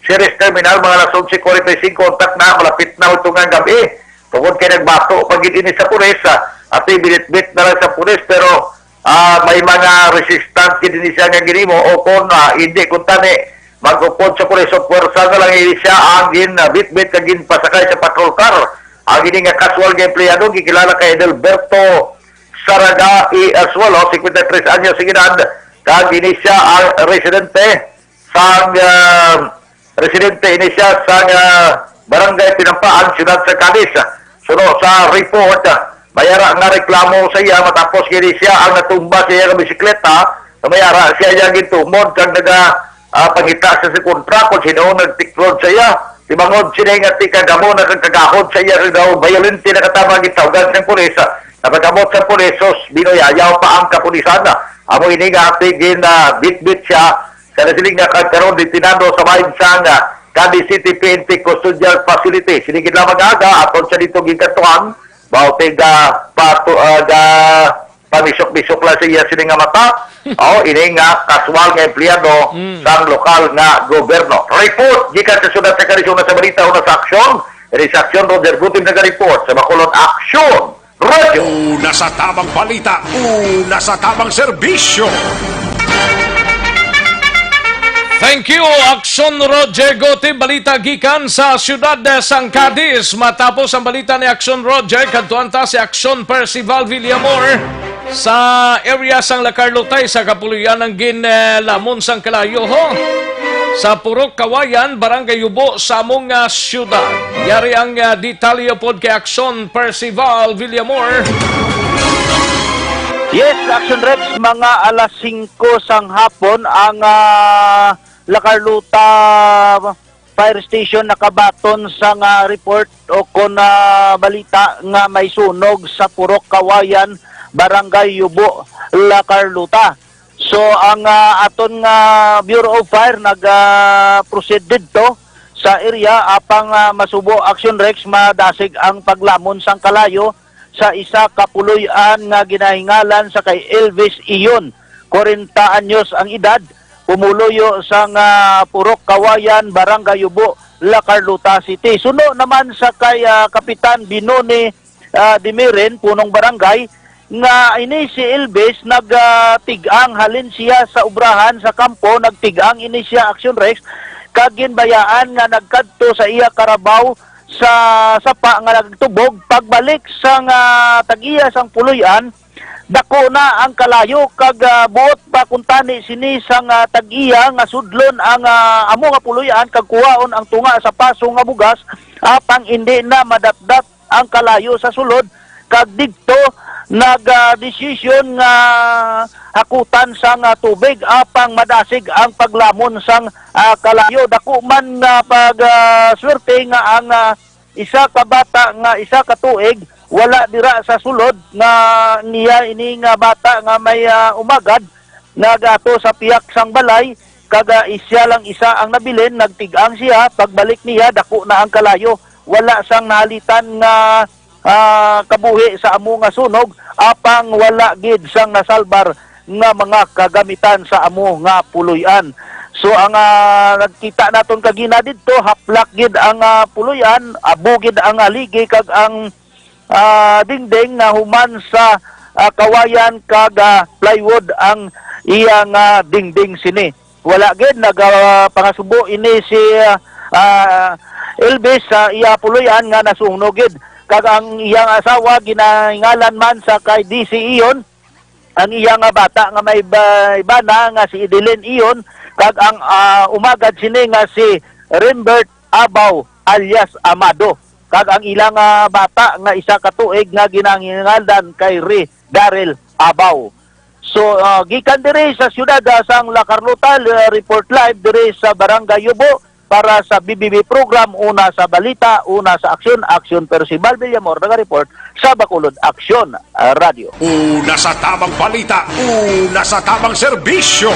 Ceres Terminal mga alas onse forty-five untak na malapit na utungang gabi. Tungod kay nagbato pa gid ini sa pulis, ah, ati binitbit na lang sa pulis, pero, ah, may mga resistance gid ini siya nga ginimo o kung, ah, hindi kuntani mag-upod sa pulis o puwersa na lang ini siya ang ginbitbit kag ginpasakay sa patrol car. Ang ini nga kaswal nga empleyado gikilala kay Edelberto Saraga E. Asuelo, fifty-three anyos ang edad, kag ini siya ang residente sang, ah, Residente ini siya sa, ah, Barangay Tinampaan, Siyudad sa Cadiz. Suno sa report, ah, may ara nga reklamo sa iya matapos kini siya ang natumba sa iya nga bisikleta. May ara siya iya gintumod kag naga, ah, pangita sa si kontra kung sino ang nagtiklod sa iya. Timangod sini nga tikagamo na kag kagahod sa iya kag daw bayolente na katabang gitawgan sang pulis. Napag-abot sa pulis, sus, binuyayaw pa ang kapulisan. Amo ini nga tigin na bitbit siya sa nasiling nga kagkaron, detenado sa bahin sang, ah, Cadiz City P N P Custodial Facility. Sini gid lamang aga, aton sa dito gikadtuan, baw tiga pato, ah, ga pamisok-bisok lang sa iya sini nga mata. O, ini nga kaswal nga empleyado Mm. sang lokal nga gobyerno. Report gikan sa siyudad sa Cadiz, una sa balita, una sa aksyon. Ini sa aksyon, Roger Gutim naga-report sa Bacolod Aksyon Radio. Una sa tamang balita, una sa tamang serbisyo. Thank you, Aksyon Roger Gotim. Balita gikan sa siyudad sang Cadiz. Matapos ang balita ni Aksyon Roger, kadtuan ta si Aksyon Percival Villamor sa area sang La Carlota. Isa ka puloy-an ang ginlamon sang kalayo, ho. Sa Purok Kawayan, Barangay Yubo, sa among, ah, siyudad. Yari ang, ah, detalye pod kay Aksyon Percival Villamor. Yes, Action Rex, mga alas singko sang hapon ang, ah, La Carlota Fire Station nakabaton sang, ah, report o kon, ah, balita nga may sunog sa Purok Kawayan, Barangay Yubo, La Carlota. So, ang, ah, aton nga Bureau of Fire nag, ah, proceed didto sa area, apang, ah, masubo, Action Rex, madasig ang paglamon sang kalayo sa isa ka puloy-an nga ginahingalan sa kay Elvis Iyon, kwarenta anyos ang edad, pumuluyo sang, ah, Purok Kawayan, Barangay Yubo, La Carlota City. Suno naman sa kay, ah, Kapitan Binoni, ah, Dimirin, punong barangay, nga ini si Elvis nag, ah, tig-ang halin siya sa ubrahan sa kampo, nagtig-ang ini siya, Action Rex, kag ginbayaan nga nagkadto sa iya karabaw sa sapa nga nagtubog. Pagbalik sang, ah, tag-iya sang puloy-an, dako na ang kalayo kag, ah, buot pa kuntani sini sang, ah, tag-iya nga sudlon ang, ah, amo nga puloy-an kag kuhaon ang tunga sa paso nga bugas, apang indi na madatdat ang kalayo sa sulod, kag didto nag, ah, desisyon nga hakutan sang, ah, tubig apang madasig ang paglamon sang, ah, kalayo. Dako man nga pag, ah, swerte nga ang, ah, isa ka bata nga isa ka tuig wala dira sa sulod, nga niya ini nga bata nga may, ah, umagad nagato sa pihak sang balay, kag, ah, isya lang isa ang nabilin, nagtig-ang siya. Pagbalik niya, dako na ang kalayo. Wala sang nahalitan nga, ah, kabuhi sa amo nga sunog, apang wala gid sang nasalbar nga mga kagamitan sa amo nga puloy-an. So, ang, ah, nagkita naton kagina didto, haplak gid ang, ah, puloy-an, abo gid ang haligi kag ang, ah, dingding nga human sa, ah, kawayan kag, ah, plywood ang iya nga dingding sini. Wala gid nagapangasubo ini si, ah, ah, Elvis sa iya puloy-an nga nasunog gid. Kag ang iyang asawa ginahingalan man sa kay D C Iyon, ang iya nga bata nga may ba-, bana nga si Edeline Iyon, kag ang, ah, umagad sini nga si Rimbert Abaw alias Amado, kag ang ila nga bata nga isa ka tuig nga ginangingalan kay Ri Daryl Abaw. So, ah, gikan diri sa siyudad, ah, sang La Carlota, ah, report live diri sa Barangay Yubo para sa B B B program, una sa balita, una sa aksyon. Aksyon Percival Villamor, naga-report sa Bacolod Aksyon, ah, Radio. Una sa tamang balita, una sa tamang serbisyo.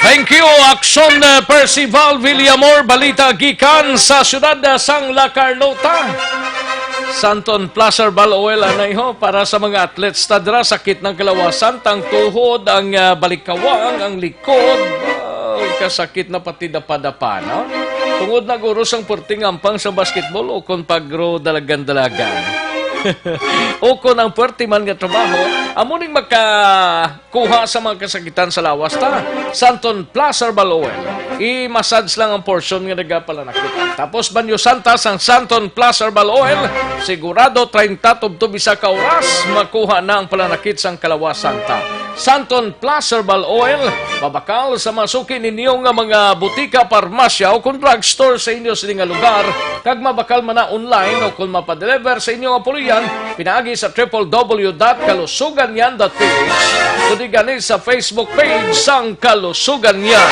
Thank you, Aksyon, eh, Percival Villamor. Balita gikan sa siyudad, eh, sang La Carlota. Santon Plus Herbal Oil, anay ho, para sa mga athletes ta dira, sakit ng kalawasan, tang tuhod, ang, ah, balikawang, ang likod. Wow, kasakit na pati dapa-dapa, no? Tungod na guro sang perting ampang sa basketball o kon pagro dalagan-dalagan. O kon ang perti man nga trabaho, amo ning maka kuha sa mga kasakitan sa lawas ta. Santon Plus Herbal Oil. I-massage lang ang portion nga nagapalanakit. Tapos banyo santa sang Santon Plus Herbal Oil. Sigurado treinta tubtob isa ka oras, makuha na ang palanakit sang kalawasan ta. Santon Plus Herbal Oil, mabakal sa mga suki ninyo nga mga butika, parmasya, o kon drugstore sa inyo sini nga lugar, kag mabakal man na online o kon mapadeliver sa inyo nga puloy-an pinaagi sa triple W dot kalusugan yan dot P H, kundi gani sa Facebook page sang Kalusugan Yan.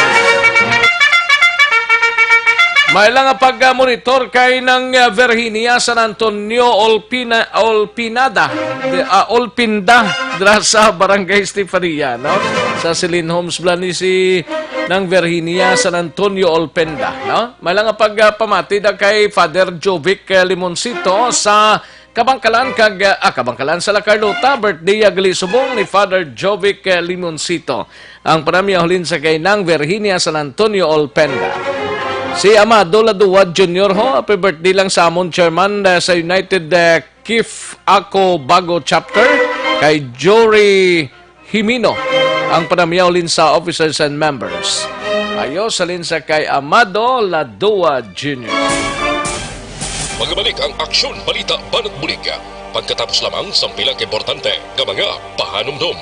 May lang nga pag-monitor kay Nang, ah, Virginia San Antonio Olpina-, Olpinada, di, ah, Olpinda, dira sa Barangay Estefania, no? Sa Celine Homes bala ni si Nang Virginia San Antonio Olpenda, no? May lang nga pag, ah, pamati da kay Father Jovic, eh, Limoncito sa Kabangkalan kag, ah, Kabangkalan sa La Carlota, birthday gali subong ni Father Jovic, eh, Limoncito. Ang panamya halin sa kay Nang Virginia San Antonio Olpenda. Si Amado Ladua Junior ho, happy birthday lang sa amon chairman, eh, sa United, eh, Kif Ako Bago Chapter, kay Jory Himino, ang panamyaw halin sa officers and members. Ayo sa linsa kay Amado Ladua Junior. Magabalik ang Aksyon Balita Banat Bulig pagkatapos lamang sang pila ka importante nga mga pahanumdom.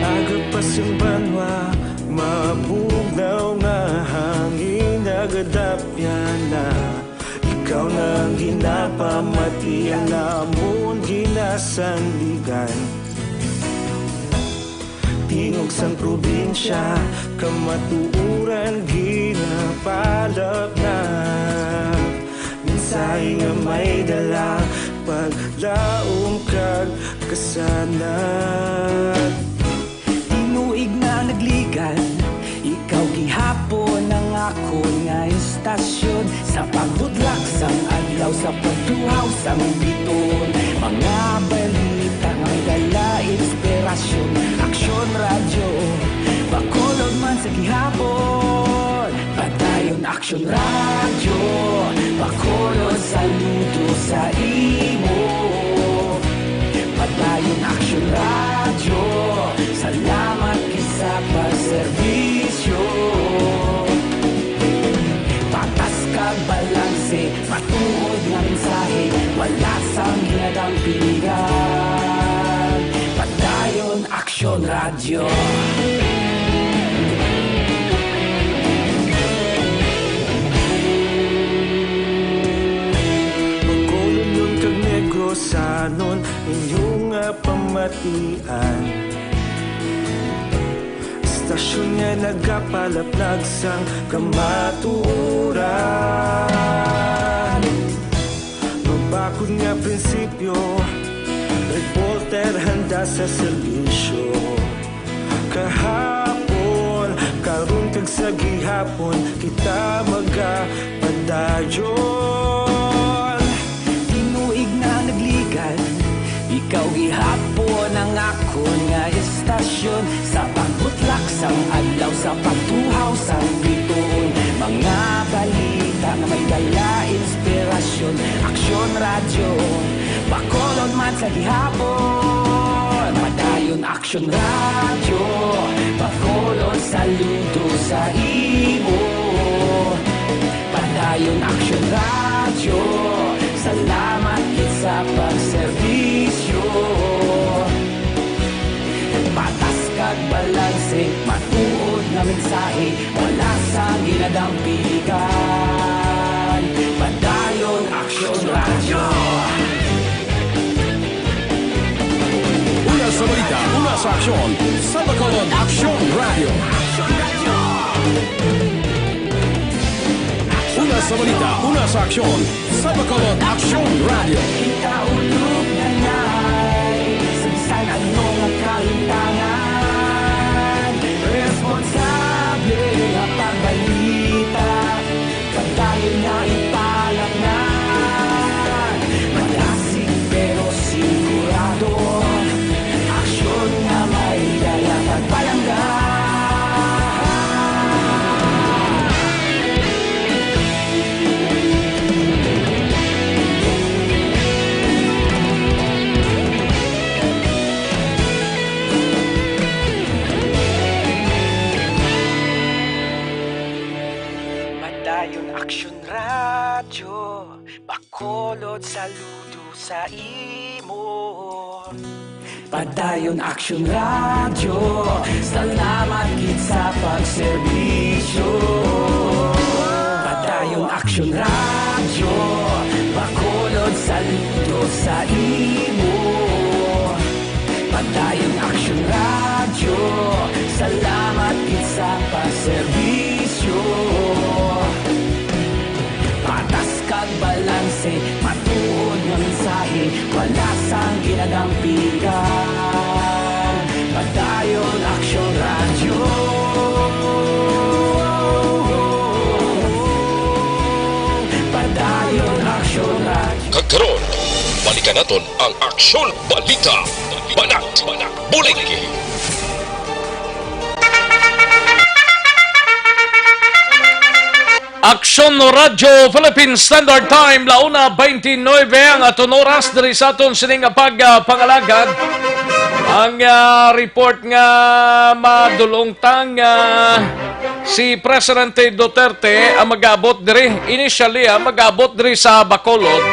Agapas ang banwa, mabugnaw nga hangin, nagadapyan na. Ikaw na ang ginapamatian, amon ginasandigan. Tingog sang probinsya, kamatuoran ginapalapnap. Mensahe nga may dala, paglaom kag kasanag. Tinuig na nagligad, ikaw gihapon ang akon nga istasyon. Sa pagbudlak sang adlaw, sa pagtuhaw sang bituon, mga balita nga may dala inspirasyon. Aksyon Radyo, Bacolod man sa gihapon. Padayon Aksyon Radyo, Bacolod, saludo sa imo. Padayon Aksyon Radyo, salamat gid sa pagserbisyo. Patas kag balanse, matuod nga mensahe, wala sang ginadampigan. Padayon Aksyon Radyo. Bacolod, Leon kag Negros, sanon inyo nga pamatian. Istasyon nga nagapalaplag sang kamatuoran. Mabakod nga prinsipyo, reporter handa sa serbisyo. Kahapon, karon kag sa gihapon, kita magapadayon. Tinuig na nagligad, ikaw gihapon ang akon nga istasyon. Sa pagbutlak sang adlaw, sa pagtuhaw sang bituon, mga balita nga may dala inspirasyon. Aksyon Radyo, Bacolod man sa gihapon. Padayon Aksyon Radyo, Bacolod, saludo sa imo. Padayon Aksyon Radyo, salamat gid sa pagserbisyo. Patas kag balanse, matuod nga mensahe, wala sang ginadampigan. Padayon Aksyon Radyo. Una sa balita, una sa aksyon, sa Bacolod Aksyon Radio. Una sa balita, una sa aksyon. Sa Bacolod Aksyon Radio. Ikaulog na ngay sa bisan ano nga kalimtangan. Responsable nga pagbalita. Padayon nga ipalaknag, malasig pero sigurado. Aksyon nga may dala kag palangga. Padayon Aksyon Radyo, Bacolod, saludo sa imo. Padayon Aksyon Radyo, salamat gid sa pagserbisyo. Padayon Aksyon Radyo, Bacolod, saludo sa imo. Padayon Aksyon Radyo, salamat gid sa pagserbisyo. Patas kag balanse, matuod nga mensahe, wala sang ginadampigan. Padayon Aksyon Radyo. Padayon Aksyon Radyo. Kag karon, balikan naton ang Aksyon Balita. Banat, Banat, Bulig. Aksyon Radyo Philippine Standard Time, la una twenty-nine ang aton oras diri sa aton sining nga pag, ah, pangalagad. Ang, ah, report nga madulong tang, ah, si Presidente Duterte ang mag-abot diri. Initially, ah, mag-abot diri sa Bacolod.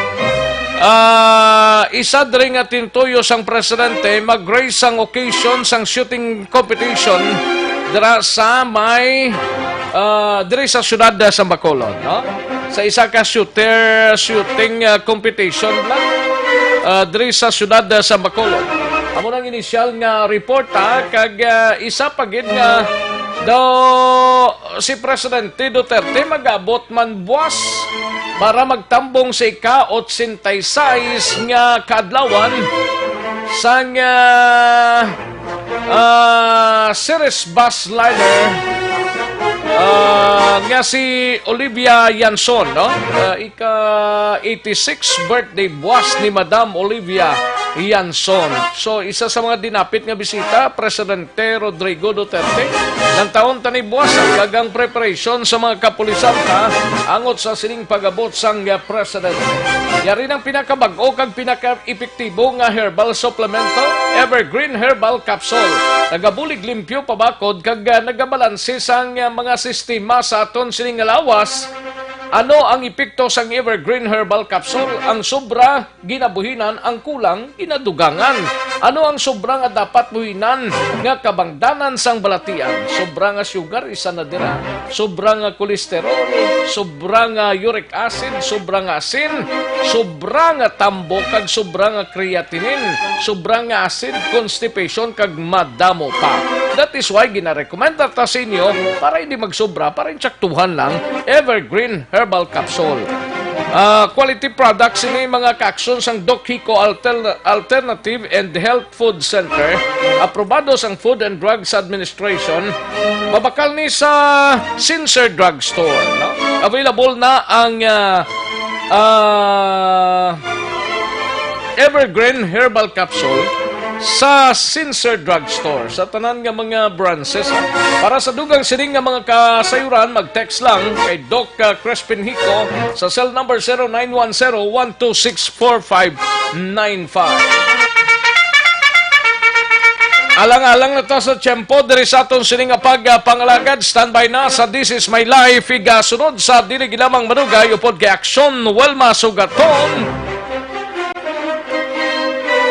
Ah, isa diri nga tintuyo sang presidente mag-grace sang occasion sang shooting competition dira sa may, ah, diri sa siyudad sa Bacolod, no? Sa isa ka shooter shooting, ah, competition lang, ah, diri sa siyudad sa Bacolod. Amo nang inisyal nga report, ha, kag, ah, isa pa gid nga daw si Presidente Duterte mag-abot man buwas para magtambong sa ika-otsenta y seis nga kaadlawan sang, ah, ah, series bus rider, ah, nga si Olivia Yanson, no? Ah, ika eighty-six birthday buwas ni Madam Olivia Yanson. So, isa sa mga dinapit nga bisita, Presidente Rodrigo Duterte. Nang taon tani buwasan kag ang preparasyon sa mga kapulisan, ha, angot sa sining pag-abot sang, ah, presidente. Yari nang pinakabag-o kag pinaka-epektibo nga herbal suplemento, Evergreen Herbal Capsule. Nagabulig limpyo pabakod kag, ah, nagabalanse sang, ah, mga sistema sa aton sining nga lawas. Ano ang epekto sang Evergreen Herbal Capsule? Ang sobra, ginabuhinan, ang kulang, ginadugangan. Ano ang sobra nga dapat buhinan nga kabangdanan sang balatian? Sobra nga sugar, isa na dira. Sobra nga kolesterol, sobra nga uric acid, sobra nga asin, sobra nga tambok, kag sobra nga creatinine, sobra nga acid, constipation, kag madamo pa. That is why ginarekomenda ta sa inyo para hindi magsobra, para insaktuhan lang, Evergreen Herbal Capsule. Ah, quality products ini, mga kaaksyon sang Doc Hico Alter-, Alternative and Health Food Center, aprobado sang Food and Drugs Administration. Mabakal ni sa Sincere Drug Store, no? Available na ang, ah, ah, Evergreen Herbal Capsule sa Sincere Drug Store, sa tanan nga mga branches, ha. Para sa dugang sining nga mga kasayuran, mag-text lang kay Doc, ah, Crispin Hico sa cell number zero nine one zero one two six four five nine five. Alang-alang na ta sa tiyempo diri sa aton sini nga pag, ah, pangalagad. Standby na sa This Is My Life. Igasunod sa dili lamang madugay upod kay Aksyon Wilma Sugaton.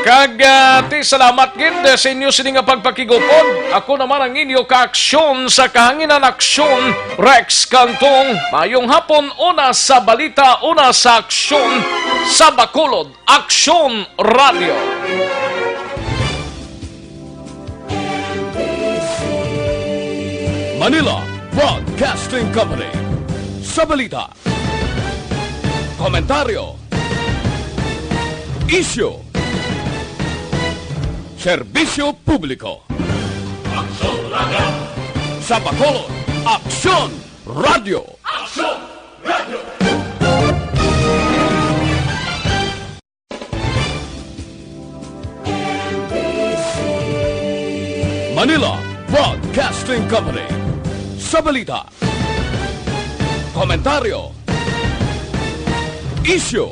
Kag, ah, ti salamat gid sa inyo sini nga pagpakigupod. Ako naman ang inyo kaaksyon sa kahanginan, Aksyon Rex Cantong. Mayong hapon, una sa balita, una sa aksyon sa Bacolod. Aksyon Radio. Manila Broadcasting Company. Sa balita, komentaryo, isyu, serbisyo publiko. Aksyon Radio. Sa Bacolod, Aksyon Radio. Aksyon Radio. Manila Broadcasting Company. Sa balita, komentaryo, isyu,